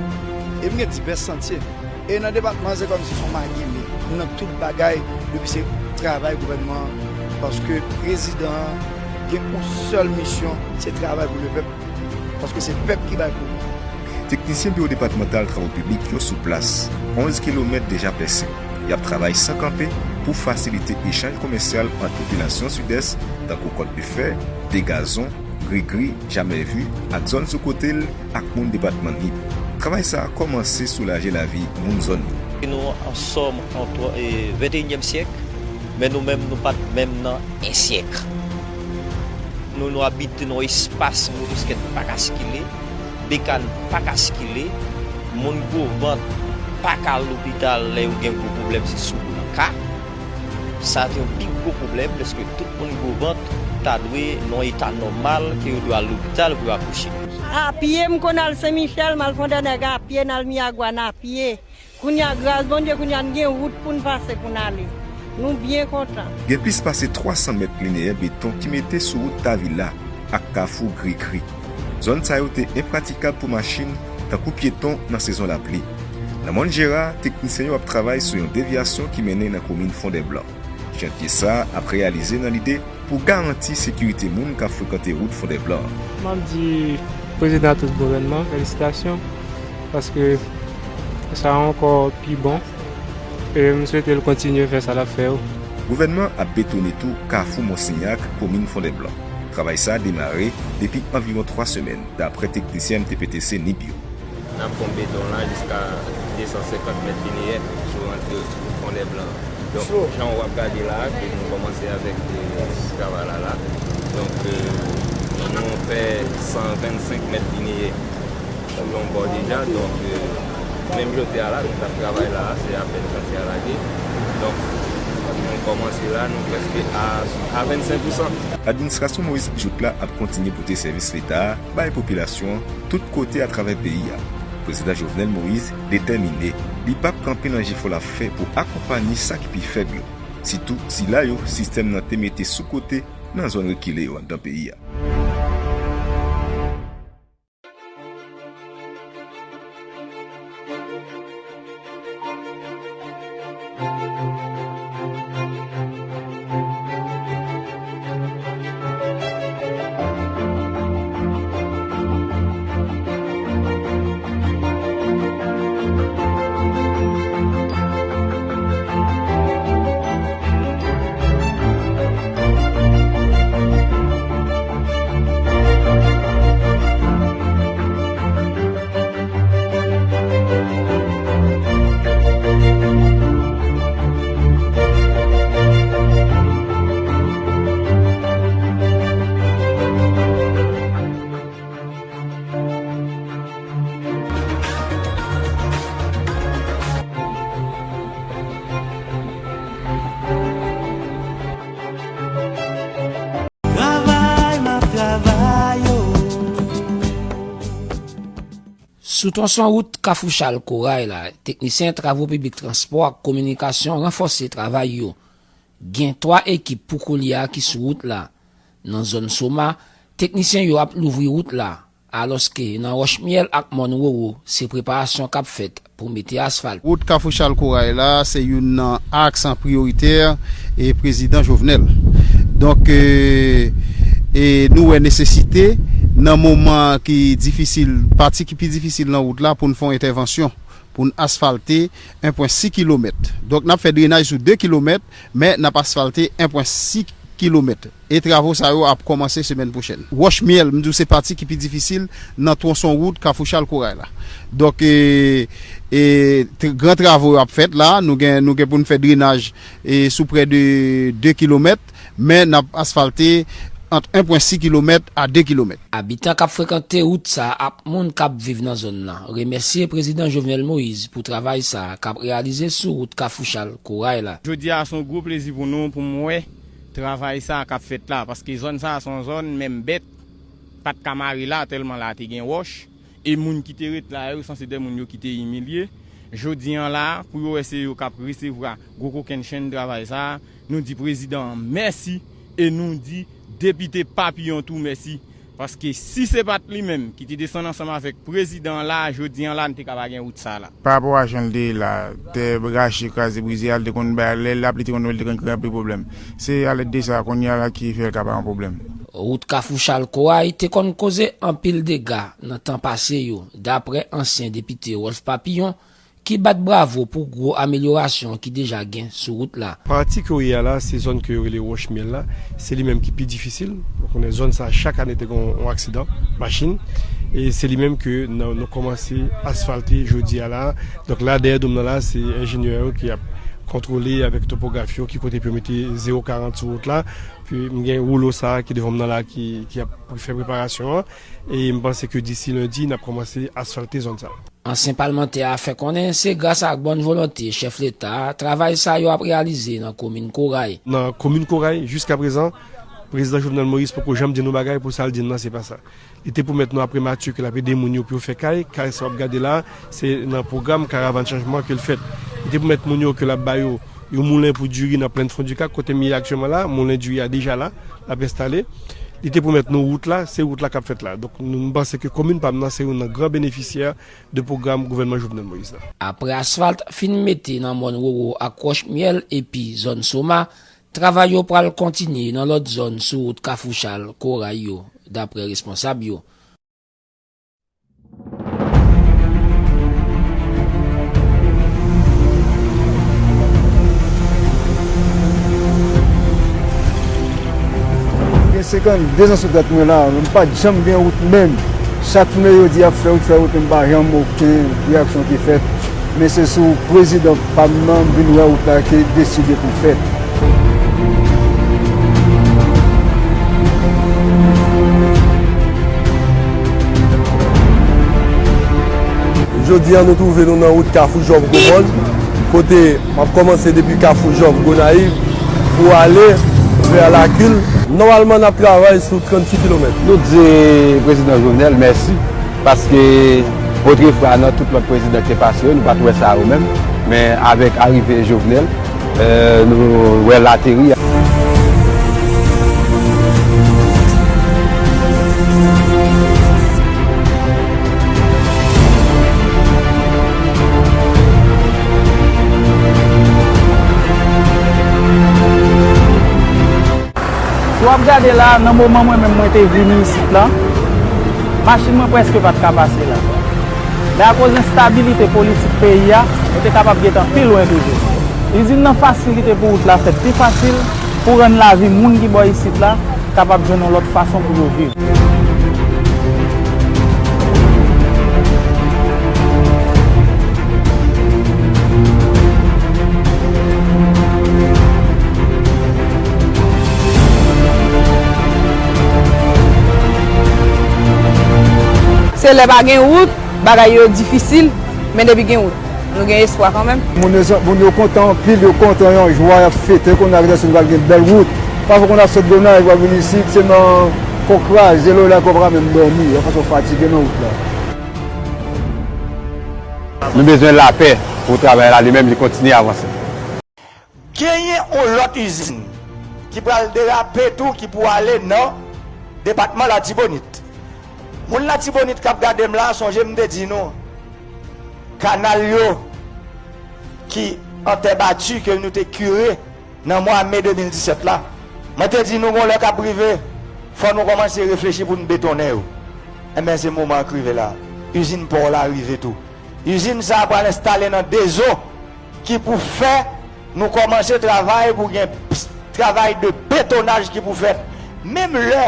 E m gen divès santye. E nan depatman an, se kòmsi se yon magime. Nan tout bagay, depi se travay gouvènman an, paske prezidan an gen yon sèl misyon, se travay pou lepèp. Paske se pèp ki bay pouvwa. Teknisyen Biwo Depatmantal Travo Piblik yo sou plas, onz kilomèt deja pèse. Y ap travay san kanpe pou fasilite echanj komèsyal ant popilasyon Sidès, tankou Kòt de Fè, Degazon, Grigri, Jamèvi ak zòn sou kote l ak moun depatman Nip. Travay sa a kòmanse soulaje lavi moun zòn yo. Nou an sòm an twa-, e, venteyinyèm syèk, men nou menm, nou pa t menm nan en syèk. Nou, nou abite nan yon espas moun bisikèt pa ka sikile, bekàn pa ka sikile, moun gwo vant pa ka al lopital lè yo gen gwo pwoblèm, se sou blan ka. Sa se yon pi gwo pwoblèm, dèske tout moun gwo vant ta dwe nan yon eta nòmal, ke yo dwe al lopital pou yo akouche. A pye, m konn al Sen Michèl, m al Fondènèg a pye, n al Miyagwa n a pye. Kounye a, gras Bondye, kounye a, n gen wout pou n pase, pou n ale. Nou byen kontan. Gen plis pase twa san mèt lineyè beton ki mete sou wout Tavila ak kafou Grigri. Zòn sa yo te enpratikab pou machin, tankou pyeton nan sezon lapli. Nan Mòn Jera, teknisyen yo ap travay sou yon devyasyon ki mennen nan komin Fondèblan. Chantye sa a ap reyalize nan lide pou garanti sekirite moun k ap frekante wout Fondèblan an. M ap di prezidan ak tout gouvènman, felisitasyon, paske sa ankò pi bon. E m swete l kontinye fè sa l ap fè yo. Gouvènman ap betone tou kafou Monsenyak, komin Fondèblan. Travay sa a demare depi anviwon twa semèn, daprè teknisyen M T P T C Nip yo. N ap fon beton la jiska de san senkant mèt lineyè sou rantre Fondèblan. Donk, jan w ap gade la, ke nou kòmanse avèk, e, travay la la. Donk, e, nou fè san vennsenk mèt lineyè sou yon bò deja. Donk, e, menm jodi a la, nou t ap travay la, se apèn chantiye a lage. Donk, nou kòmanse la, nou prèske a, a vennsenk pousan. Administrasyon Moïse Jouthe la ap kontinye pote sèvis Leta a bay popilasyon an tout kote atravè peyi a. Prezidan Jovenel Moïse detèmine, li p ap kanpe nan jefò l ap fè pou akonpanye sa ki pi fèb yo, sitou sila yo sistèm nan te mete sou kote nan zòn rekile yo anndan peyi a. Sou twonson wout Kafou Chal Koray la, teknisyen travo piblik, transpò ak kominikasyon ranfòse travay yo. Gen twa ekip pou koulye a ki sou wout la. Nan zòn Soma, teknisyen yo ap louvri wout la, alòske nan Wòch Myèl ak Mòn Wowo, se preparasyon k ap fèt pou mete asfalt. Wout Kafou Chal Koray la, se youn nan aks an priyoritè e prezidan Jovenel. Donk, e, e nou wè nesesite nan moman ki difisil, pati ki pi difisil nan wout la pou n fè yon entèvansyon, pou n asfalte en pwen sis kilomèt. Donk, n ap fè drenaj sou de kilomèt, men n ap asfalte en pwen sis kilomèt. E travo sa yo ap kòmanse semèn pwochèn. Wòch Myèl, m di w, se pati ki pi difisil nan twonson wout Kafou Chal Koray la. Donk, e, e, tr-, gran travo yo ap fèt la. Nou gen, nou gen pou n fè drenaj, e, sou prè de de kilomèt, men n ap asfalte ant en pwen sis kilomèt a de kilomèt. Abitan k ap frekante wout sa a ak moun k ap viv nan zòn nan remèsye prezidan Jovenel Moïse pou travay sa a k ap reyalize sou wout Kafou Chal Koray la. Jodi a, se yon gwo plezi pou nou, pou m wè travay sa a k ap fèt la, paske zòn sa a se yon zòn menm bèt pa t ka mare la, tèlman la te gen wòch, e moun ki te ret la yo, sanse de moun yo ki te imilye. Jodi a la, pou yo wè se yo k ap resevwa gwo kokennchenn travay sa a, nou di prezidan an mèsi, e nou di depite Papillon tou mèsi. Paske si se pa t li menm ki te desann ansanm avèk prezidan an la, jodi a la, n te ka pa gen wout sa a la. Pa rapò a jan l te ye la, tè rache, kraze, brize a, l te konn bay, lè l ap, li te konn, li te konn kreye anpil pwoblèm. Se alèd de sa, kounye a la, ki fè l ka pa yon pwoblèm. Wout Kafou Chal Koray te konn koze anpil dega nan tan pase yo, daprè ansyen depite Rolph Papillon, ki bat bravo pou gwo amelyorasyon ki deja gen sou wout la. Pati ke w ye a la, se zòn ke yo rele Wòch Myèl la, se li menm ki pi difisil. Ou konnen zòn sa, chak ane te gen yon aksidan machin, e se li menm ke nou, nou kòmanse asfalte jodi a la. Donk la, dèyè do m nan la, se enjenyè yo ki ap kontwole avèk topografi yo ki kote pou yo mete zewo karant sou wout la. Pi m gen woulo sa ki devan m nan la ki, ki ap fè preparasyon an. E m panse ke disi lendi, n ap kòmanse asfalte zòn sa. Ansyen palmantè a fè konnen se gras ak bòn volonte chèf Leta a, travay sa yo ap reyalize nan komin Koray. Nan komin Koray, jiskaprezan, prezidan Jovenel Moïse poko janm di nou bagay pou sa l di n nan, se pa sa. Li te pwomèt nou aprè Matye ke l ap ede moun yo pou yo fè kay, kay sa w ap gade la, se nan pwogram Karavàn Chanjman ke l fèt. Li te pwomèt moun yo ke l ap ba yo yon moulen pou diri nan Plèn Fon di Kak, kote m ye aktyèlman la, moulen diri a deja la, l ap enstale. Li te pwomèt nou wout la, se wout la k ap fèt la. Donk, nou, m panse ke komin pa m nan se youn nan gran benefisyè de pwogram gouvènman Jovenel Moïse la. Aprè asfalt fin mete nan Mòn Wowo ak Wòch Myèl epi zòn Soma, travay yo pral kontinye nan lòt zòn sou wout Kafou Chal Koray yo, daprè responsab yo. Gen senkannde zan sou tèt mwen la, m pa t janm gen wout menm. Chak jounen yo di y ap fè wout, fè wout, men pa janm okenn reyaksyon ki fèt. Men se sou prezidan pa m nan m vin wè wout la ki deside pou fèt. Jodi a, nou twouve nou nan wout Kafou Jòf Gwomòn, kote m ap kòmanse depi Kafou Jòf Gonayiv pou ale vè Lakil. Nòmalman, n ap travay sou trannsis kilomèt. Nou di prezidan Jovenel mèsi, paske otrefwa, nan tout lòt prezidan ki te pase yo, nou pa t wè sa yo menm. Men avèk arive Jovenel, e, nou wè l ateri. Si w ap gade la, nan moman mwen menm mwen te vini isit la, machin mwen prèske pa t ka pase la. Men akoz enstabilite politik peyi a, nou te kapab gentan pi lwen toujou. Li di n nan fasilite pou wout la fèt pi fasil, pou rann lavi moun ki bò isit la kapab jwenn yon lòt fason pou yo viv. Se lè pa gen wout, bagay yo difisil, men depi gen wout, nou gen espwa kanmenm. Moun yo, moun yo kontan anpil, yo kontan, yo an jwa, y ap fete, kounye a, se nou pral gen bèl wout. Pafwa, kounye a, sot Gonayiv, w ap vin isit, se nan kò kraze, lè w la, kò pa ka menm dòmi, yon fason fatige nan wout la. Nou bezwen lapè pou travay la li menm li kontinye avanse. Genyen yon lòt izin ki pral derape tou, ki pou ale nan depatman Latibonit. Moun Latibonit k ap gade m la, sonje m te di nou, kanal yo ki an tè bati ke nou te kire nan mwa me de mil disèt la, mwen te di nou gon lè k ap rive, fò nou kòmanse reflechi pou n betonnen yo. Enben, se moman an k rive la. Izin pò la rive tou. Izin sa a pral enstale nan Dezo, ki pou fè nou kòmanse travay pou gen travay de betonaj ki pou fèt. Menm lè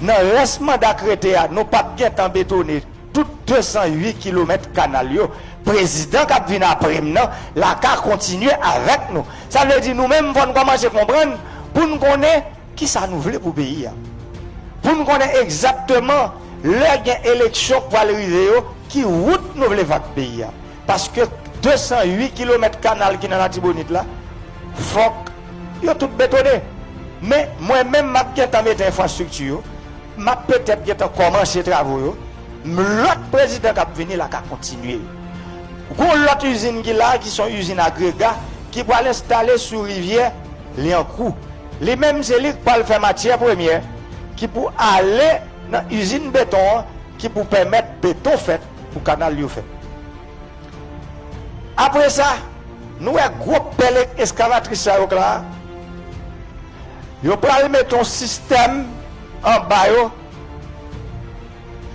nan rès manda k rete a, nou p ap gentan betone tout de san uit kilomèt kanal yo, prezidan k ap vin apre m nan la ka kontinye avèk nou. Sa vle di nou menm fò n kòmanse konprann pou n konnen kisa nou vle pou peyi a. Pou n konnen egzakteman lè gen eleksyon k pral rive yo, ki wout nou vle bat peyi a. Paske de san uit kilomèt kanal ki nan Latibonit la, fòk yo tout betone. Men, mwen menm, m ap gentan mete enfrastrikti yo. M ap petèt gentan kòmanse travo yo. M, lòt prezidan k ap vini la ka kontinye yo. Gon lòt izin ki la, ki se yon izin agrega, ki pral enstale sou rivyè Lyankou. Li menm, se li k pral fè matyè premyè ki pou ale nan izin beton an, ki pou pèmèt beton fèt pou kanal yo fèt. Apre sa, nou wè gwo pèl eskavatris sa yo k la a. Yo pral mete yon sistèm anba yo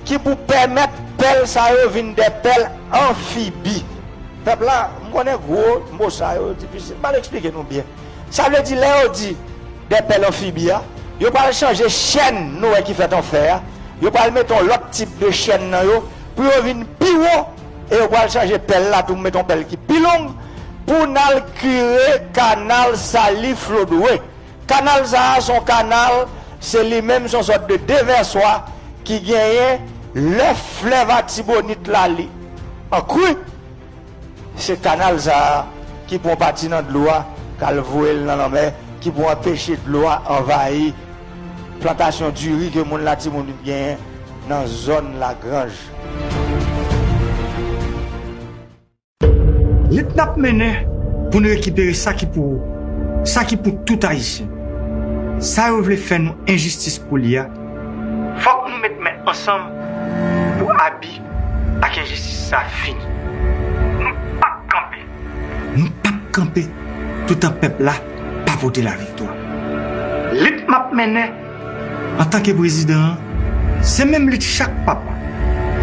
ki pou pèmèt pèl sa yo vin de pèl anfibi. Pèp la, m konnen gwo mo sa yo difisil. M pral eksplike nou byen. Sa vle di, lè yo di de pèl anfibi a, yo pral chanje chèn nou wè ki fèt an fè a. Yo pral mete yon lòt tip de chèn nan yo pou yo vin pi wo. E yo pral chanje pèl la tou, mete yon pèl ki pi long pou n al kire kanal Sali Flodwe. Kanal sa a se yon kanal, se li menm, se yon sòt de devèswa ki genyen lè flèv Atibonit la li an kri. Se kanal sa a ki pran pati nan dlo a, k al voye l nan lanmè, ki pou anpeche dlo a anvayi plantasyon diri ke moun Latibonit genyen nan zòn Lagranj. Lit n ap mennen pou n rekipere sa ki pou ou, sa ki pou tout Ayisyen. Sa yo vle fè nou enjistis pou li a, fòk nou met men ansanm pou abi ak enjistis sa fini. Nou p ap kanpe. Nou p ap kanpe toutan pèp la pa pote laviktwa. Lit m ap mennen antanke prezidan an, se menm lit chak papa,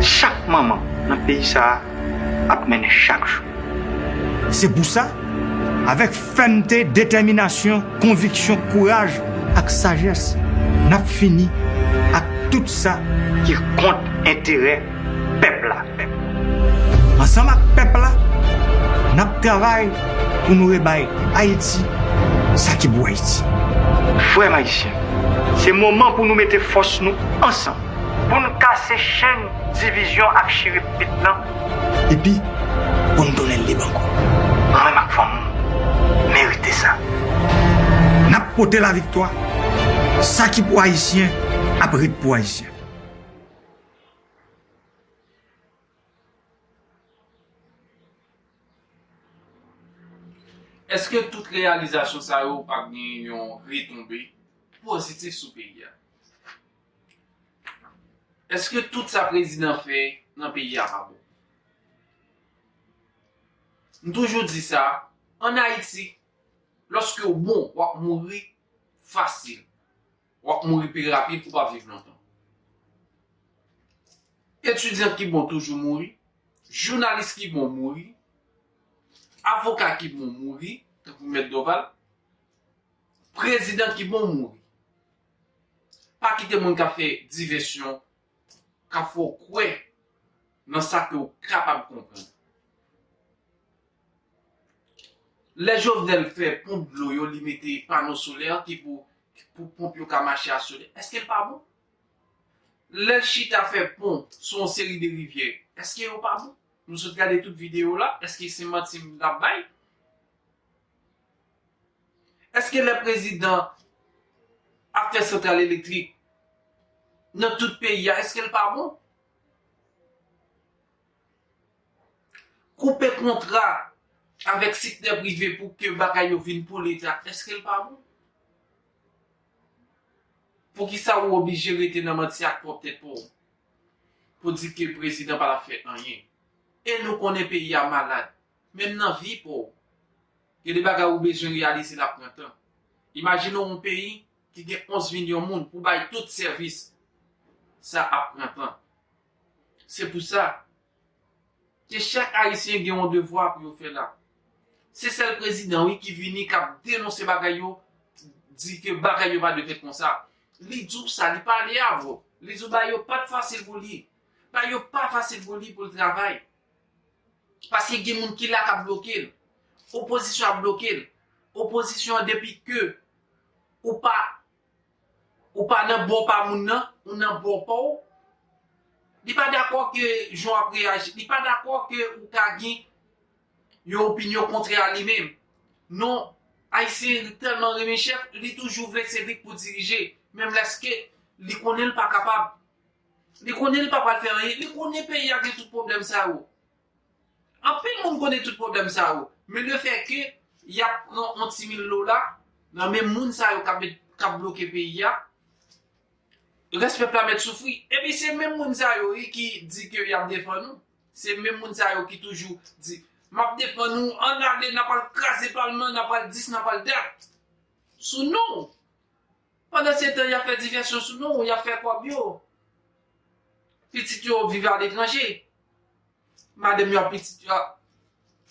chak manman nan peyi sa a ap mennen chak jou. Se pou sa, avèk fèmte, detèminasyon, konviksyon, kouraj ak sajès, n ap fini ak tout sa ki kont enterè pèp la. Ansanm ak pèp la, n ap travay pou nou rebay Ayiti sa ki pou Ayiti. Frè m ayisyen, se moman pou nou mete fòs nou ansanm, pou n kase chenn divizyon ak chire pit lan, epi pou n tounen lib ankò. Ou menm ak fanmi w merite sa. N ap pote laviktwa. Sa ki pou Ayisyen ap ret pou Ayisyen. Èske tout reyalizasyon sa yo pa gen yon retonbe pozitif sou peyi a? Èske tout sa prezidan fè nan peyi a pa bon? M toujou di sa, ann Ayiti, lòske w bon, w ap mouri fasil. W ap mouri pi rapid, ou p ap viv lontan. Etidyan ki bon toujou mouri, jounalis ki bon mouri, avoka ki bon mouri, tankou Mèt Dorval, prezidan ki bon mouri. Pa kite moun k ap fè divèsyon, k ap fè w kwè nan sa ke w kapab konprann. Lè Jovenel fè ponp dlo yo, li mete pano solè ki pou, pou ponp yo ka mache a solèy. Èske l pa bon? Lè l chita fè pon sou yon seri de rivyè, èske yo pa bon? Nou sot gade tout videyo la, èske se manti m t ap bay? Èske lè prezidan ap fè santral elektrik nan tout peyi a, èske l pa bon? koupe kontra avèk sektè prive pou ke bagay yo vin pou Leta, èske l pa bon? Poukisa ou oblije rete nan manti ak pwòp tèt pa w pou di ke prezidan pa t ap fè anyen? E nou konnen peyi a malad, menm nan vi pa w. Gen de bagay ou bezwen reyalize l ap pran tan. Imajine w yon peyi ki gen onz milyon moun pou bay tout sèvis, sa ap pran tan. Se pou sa ke chak Ayisyen gen yon devwa pou yo fè la. Se sèl prezidan, wi, ki vini, k ap denonse bagay yo, di ke bagay yo pa dwe fèt konsa. Li di w sa, li pale avè w. Li di w bagay yo pa t fasil pou li. Bagay yo pa fasil pou li pou l travay. Paske gen moun ki la k ap bloke l. Opozisyon ap bloke l. Opozisyon an, depi ke ou pa ou pa nan bò pa moun nan, ou nan bò pa w. Li pa dakò ke jan w ap reyaji, li pa dakò ke ou ka gen yon opinyon kontrè a li menm. Non, Ayisyen tèlman renmen chèf, li toujou vle se li k pou dirije, menm lèske li konnen l pa kapab. Li konnen l pa pral fè anyen, li konnen peyi a gen tout pwoblèm sa yo. Anpil moun konnen tout pwoblèm sa yo, men lefètke y ap pran yon ti mil dola nan men moun sa yo k ap met, k ap bloke peyi a, rès pèp la mèt soufri. Epi se menm moun sa yo, wi, ki di ke y ap defann ou. Se menm moun sa yo ki toujou di, "M ap defann ou, ann ale, n ap al kraze palman, n ap al dis, n ap al dat." Sou non w. Pandan se tan, y ap fè divèsyon sou non w, y ap fè kòb yo. Pitit yo viv aletranje. Madanm yo ak pitit yo,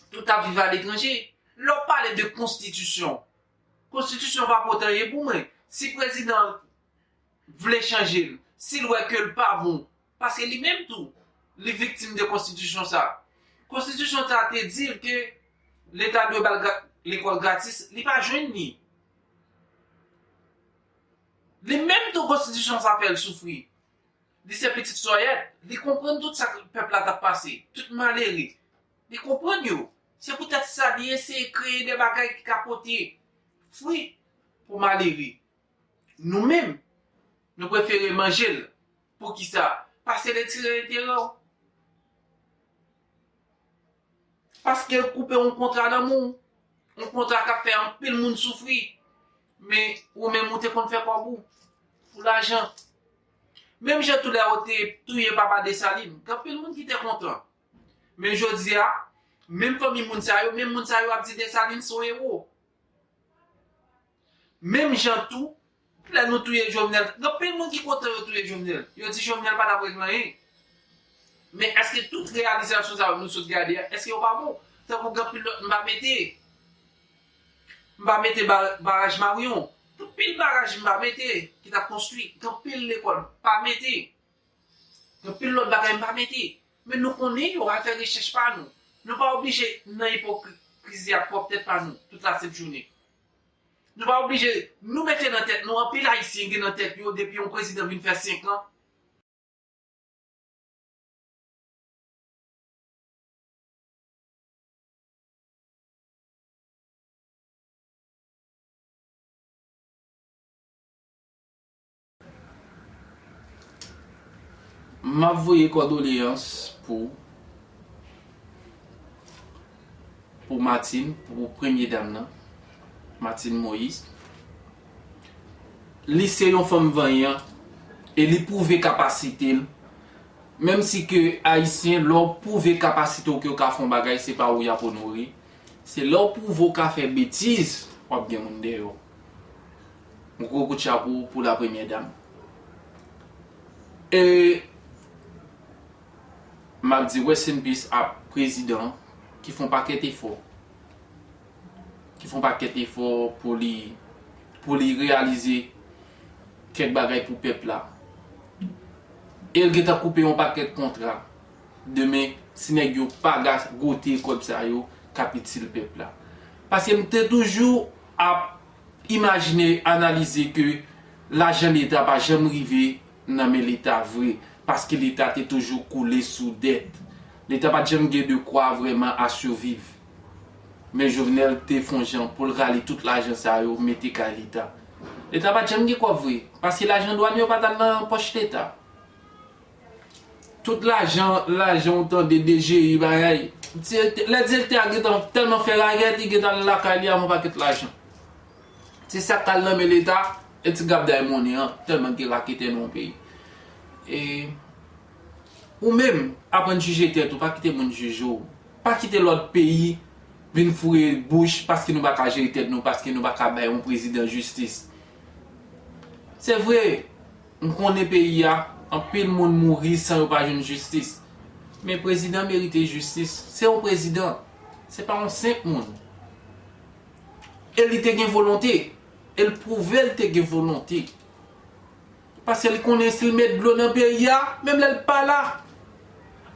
tout ap viv aletranje. Lè w pale de konstitisyon, konstitisyon pa pote anyen pou mwen. Si prezidan vle chanje l, si l wè ke l pa bon, paske li menm tou, li viktim de konstitisyon sa. Konstitisyon sa te di l ke Leta dwe ba l gra-, lekòl gratis, li pa jwenn li. Li menm tou konstitisyon sa fè l soufri. Li se pitit sòyèt, li konprann tout sa ke pèp la t ap pase, tout malere. Li konprann yo. Se poutèt sa li eseye kreye de bagay ki ka pote fwi pou malere. Nou menm, nou prefere manje l. Poukisa? Paske l retire enterè w. Paske l koupe yon kontra nan men w. Yon kontra k ap fè anpil moun soufri. Men ou menm ou te konn fè kòb ou pou lajan. Menm jan tou lè yo te touye papa Desalin, gen anpil moun ki te kontan. Men jodi a, menm fanmi moun sa yo, menm moun sa yo ap di Desalin se yon ewo. Menm jan tou, lè nou touye Jovenel, gen anpil moun ki kontan yo touye Jovenel. Yo di Jovenel pa t ap regle anyen. Men èske tout reyalizasyon sa yo nou sot gade a, èske yo pa bon? Tankou gen anpil lòt m pa mete. M pa mete ba-, baraj Marion. Gen anpil baraj m pa mete ki t ap konstwi. Gen anpil lekòl m pa mete. Gen anpil lòt bagay m pa mete. Men nou konnen yo, al fè rechèch pa nou. Nou pa oblije nan ipokrizi ak pwòp tèt pa nou tout lasent jounen. Nou pa oblije, nou mete nan tèt nou, anpil Ayisyen gen nan tèt yo, depi yon prezidan vin fè senk an, M ap voye kondoleyans pou, pou Martine, pou premye dam nan, Martine Moïse. Li se yon fanm vanyan e li pwouve kapasite l. Menm si ke Ayisyen, lè w pwouve kapasite w ke w ka fè yon bagay, se pa ou y ap onore. Se lè w pwouve w ka fè betiz, w ap gen moun dèyè w. Yon gwo kout chapo pou la premyè dam. E m ap di rest in peace a prezidan ki fè yon pakèt efò. Ki fè yon pakèt efò pou li, pou li reyalize kèk bagay pou pèp la. E l gentan koupe yon pakèt kontra. Demen, si nèg yo pa ga-, goute kòb sa yo, k ap itil pèp la. Paske m te toujou ap imajine, analize ke lajan Leta pa janm rive nan men Leta vre, paske Leta te toujou koule sou dèt. Leta pa t janm gen de kwa vrèman a siviv. Men Jovenel te fè yon jan pou l rale tout lajan sa yo, mete kay Leta. Leta pa t janm gen kòb vre, paske lajan dwàn yo pa t al nan pòch Leta. Tout lajan, lajan w tande D G I bagay, Direktè, lè direktè a gentan tèlman fè rakèt, li gentan al lakay li avè yon pakèt lajan. Se sa k al nan men Leta, e ti gabday monnen an, tèlman gen raketè nan yon peyi. E ou menm, aprann jije tèt ou, pa kite moun jije w. Pa kite lòt peyi vin foure bouch paske nou pa ka jere tèt nou, paske nou pa ka bay yon prezidan jistis. Se vre, m konnen peyi a, anpil moun mouri san yo pa jwenn jistis. Men prezidan merite jistis. Se yon prezidan. Se pa yon senp moun. E li te gen volonte. E l pwouve l te gen volonte. Paske li konnen si l met dlo nan peyi a, menm lè l pa la,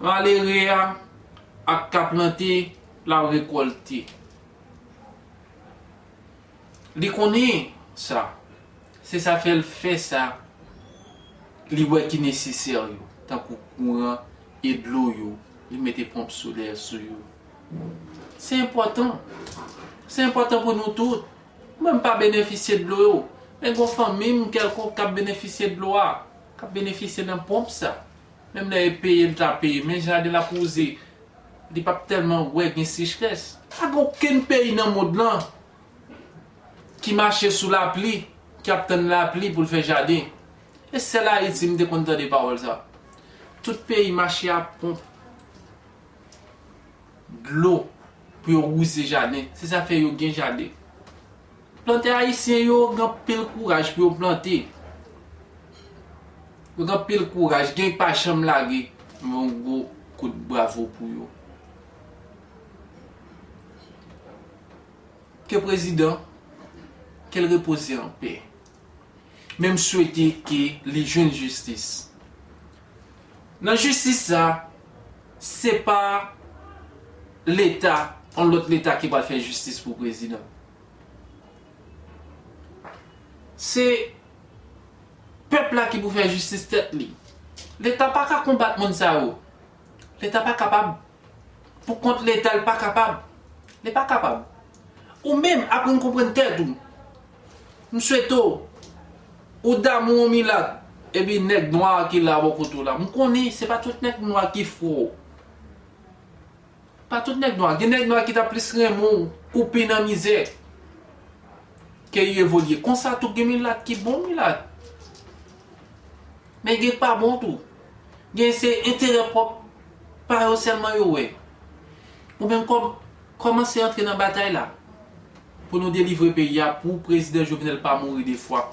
malere a ak ka plante, l ap rekòlte. Li konnen sa. Se sa fè l fè sa li wè ki nesesè yo, tankou kouran e dlo yo. Li mete ponp solè sou yo. Se enpòtan. Se enpòtan pou nou tout. Mwen, m pa benefisye dlo yo. Men gon fanmi m kèlkonk k ap benefisye dlo a, k ap benefisye nan ponp sa. Menm lè e peye l ta peye, men jaden l ap wouze. Li p ap tèlman wè gen sechrès. Pa gen okenn peyi nan mond lan ki mache sou lapli, ki ap tann lapli pou l fè jaden. E sèl Ayiti m te konn tande pawòl sa. Tout peyi mache a ponp dlo pou yo wouze jaden. Se sa fè yo gen jaden. Plantè ayisyen yo gen anpil kouraj pou yo plante. Yo gen anpil kouraj, gen pa janm lage. Mwen yon gwo kout bravo pou yo. Ke prezidan, ke l repoze an pè. Men m swete ke li jwenn jistis. Nan jistis sa, se pa Leta, yon lòt Leta ki pral fè jistis pou prezidan. Se pèp la ki pou fè jistis tèt li. Leta pa ka konbat moun sa yo. Leta pa kapab. Pou kont Leta, l pa kapab. Li pa kapab. Ou menm, aprann konprann tèt ou. M swete w, ou damou yon milat, epi nèg nwa ki la bò kote w la. M konnen se pa tout nèg nwa ki frè w. Pa tout nèg nwa. Gen nèg nwa ki ta plis renmen w koupe nan mizè ke y evolye. Konsa tou gen milat ki bon milat. Men gen k pa bon tou. Gen se enterè pwòp pa yo sèlman yo wè. Ou menm kòm, kòmanse antre nan batay la pou nou delivre peyi a pou prezidan Jovenel pa mouri de fwa.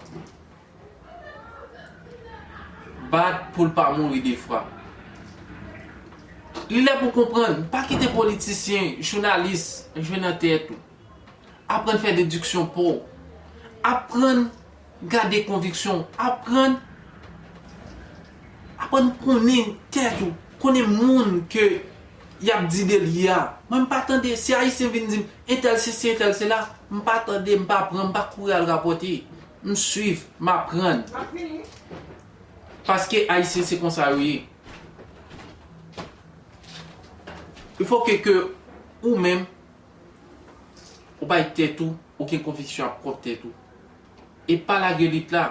Bat pou l pa mouri de fwa. Li lè pou konprann, pa kite politisyen, jounalis jwe nan tèt ou. Aprann fè dediksyon pa w. Aprann gade konviksyon w. Aprann, aprann konnen tèt ou. Konnen moun ke y ap di de li a. Mwen, m pa tande, si Ayisyen vin di m, entèl sesi, entèl sela, m pa tande, m pa pran, m pa kouri al rapòte. M swiv, m aprann. Paske Ayisyen se konsa yo ye. Il faut que, que ou menm, ou bay tèt ou, ou gen konviksyon ak pwòp tèt ou. E pa lage lit la.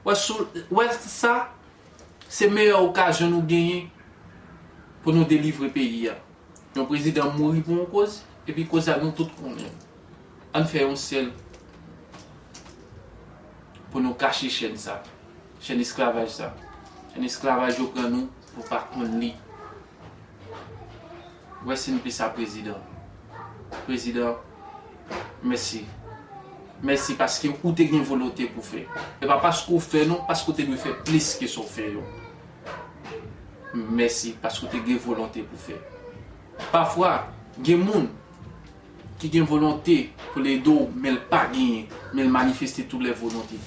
Wè sou, wè sa, se meyè okazyon nou genyen pou nou delivre peyi a. Yon prezidan mouri pou yon koz, epi koz la nou tout konnen. Ann fè yon sèl pou nou kache chèn sa, chèn esklavaj sa. Chèn esklavaj yo pran nou pou pa konn li. Rest in peace a prezidan. Prezidan, mèsi. Mèsi paske ou te gen volonte pou fè. E pa paske ou fè non, paske ou te dwe fè plis ke sa w fè yo. Mèsi paske ou te gen volonte pou fè. Pafwa, gen moun ki gen volonte pou l ede w, men l pa genyen, men l manifeste tout lè volonte.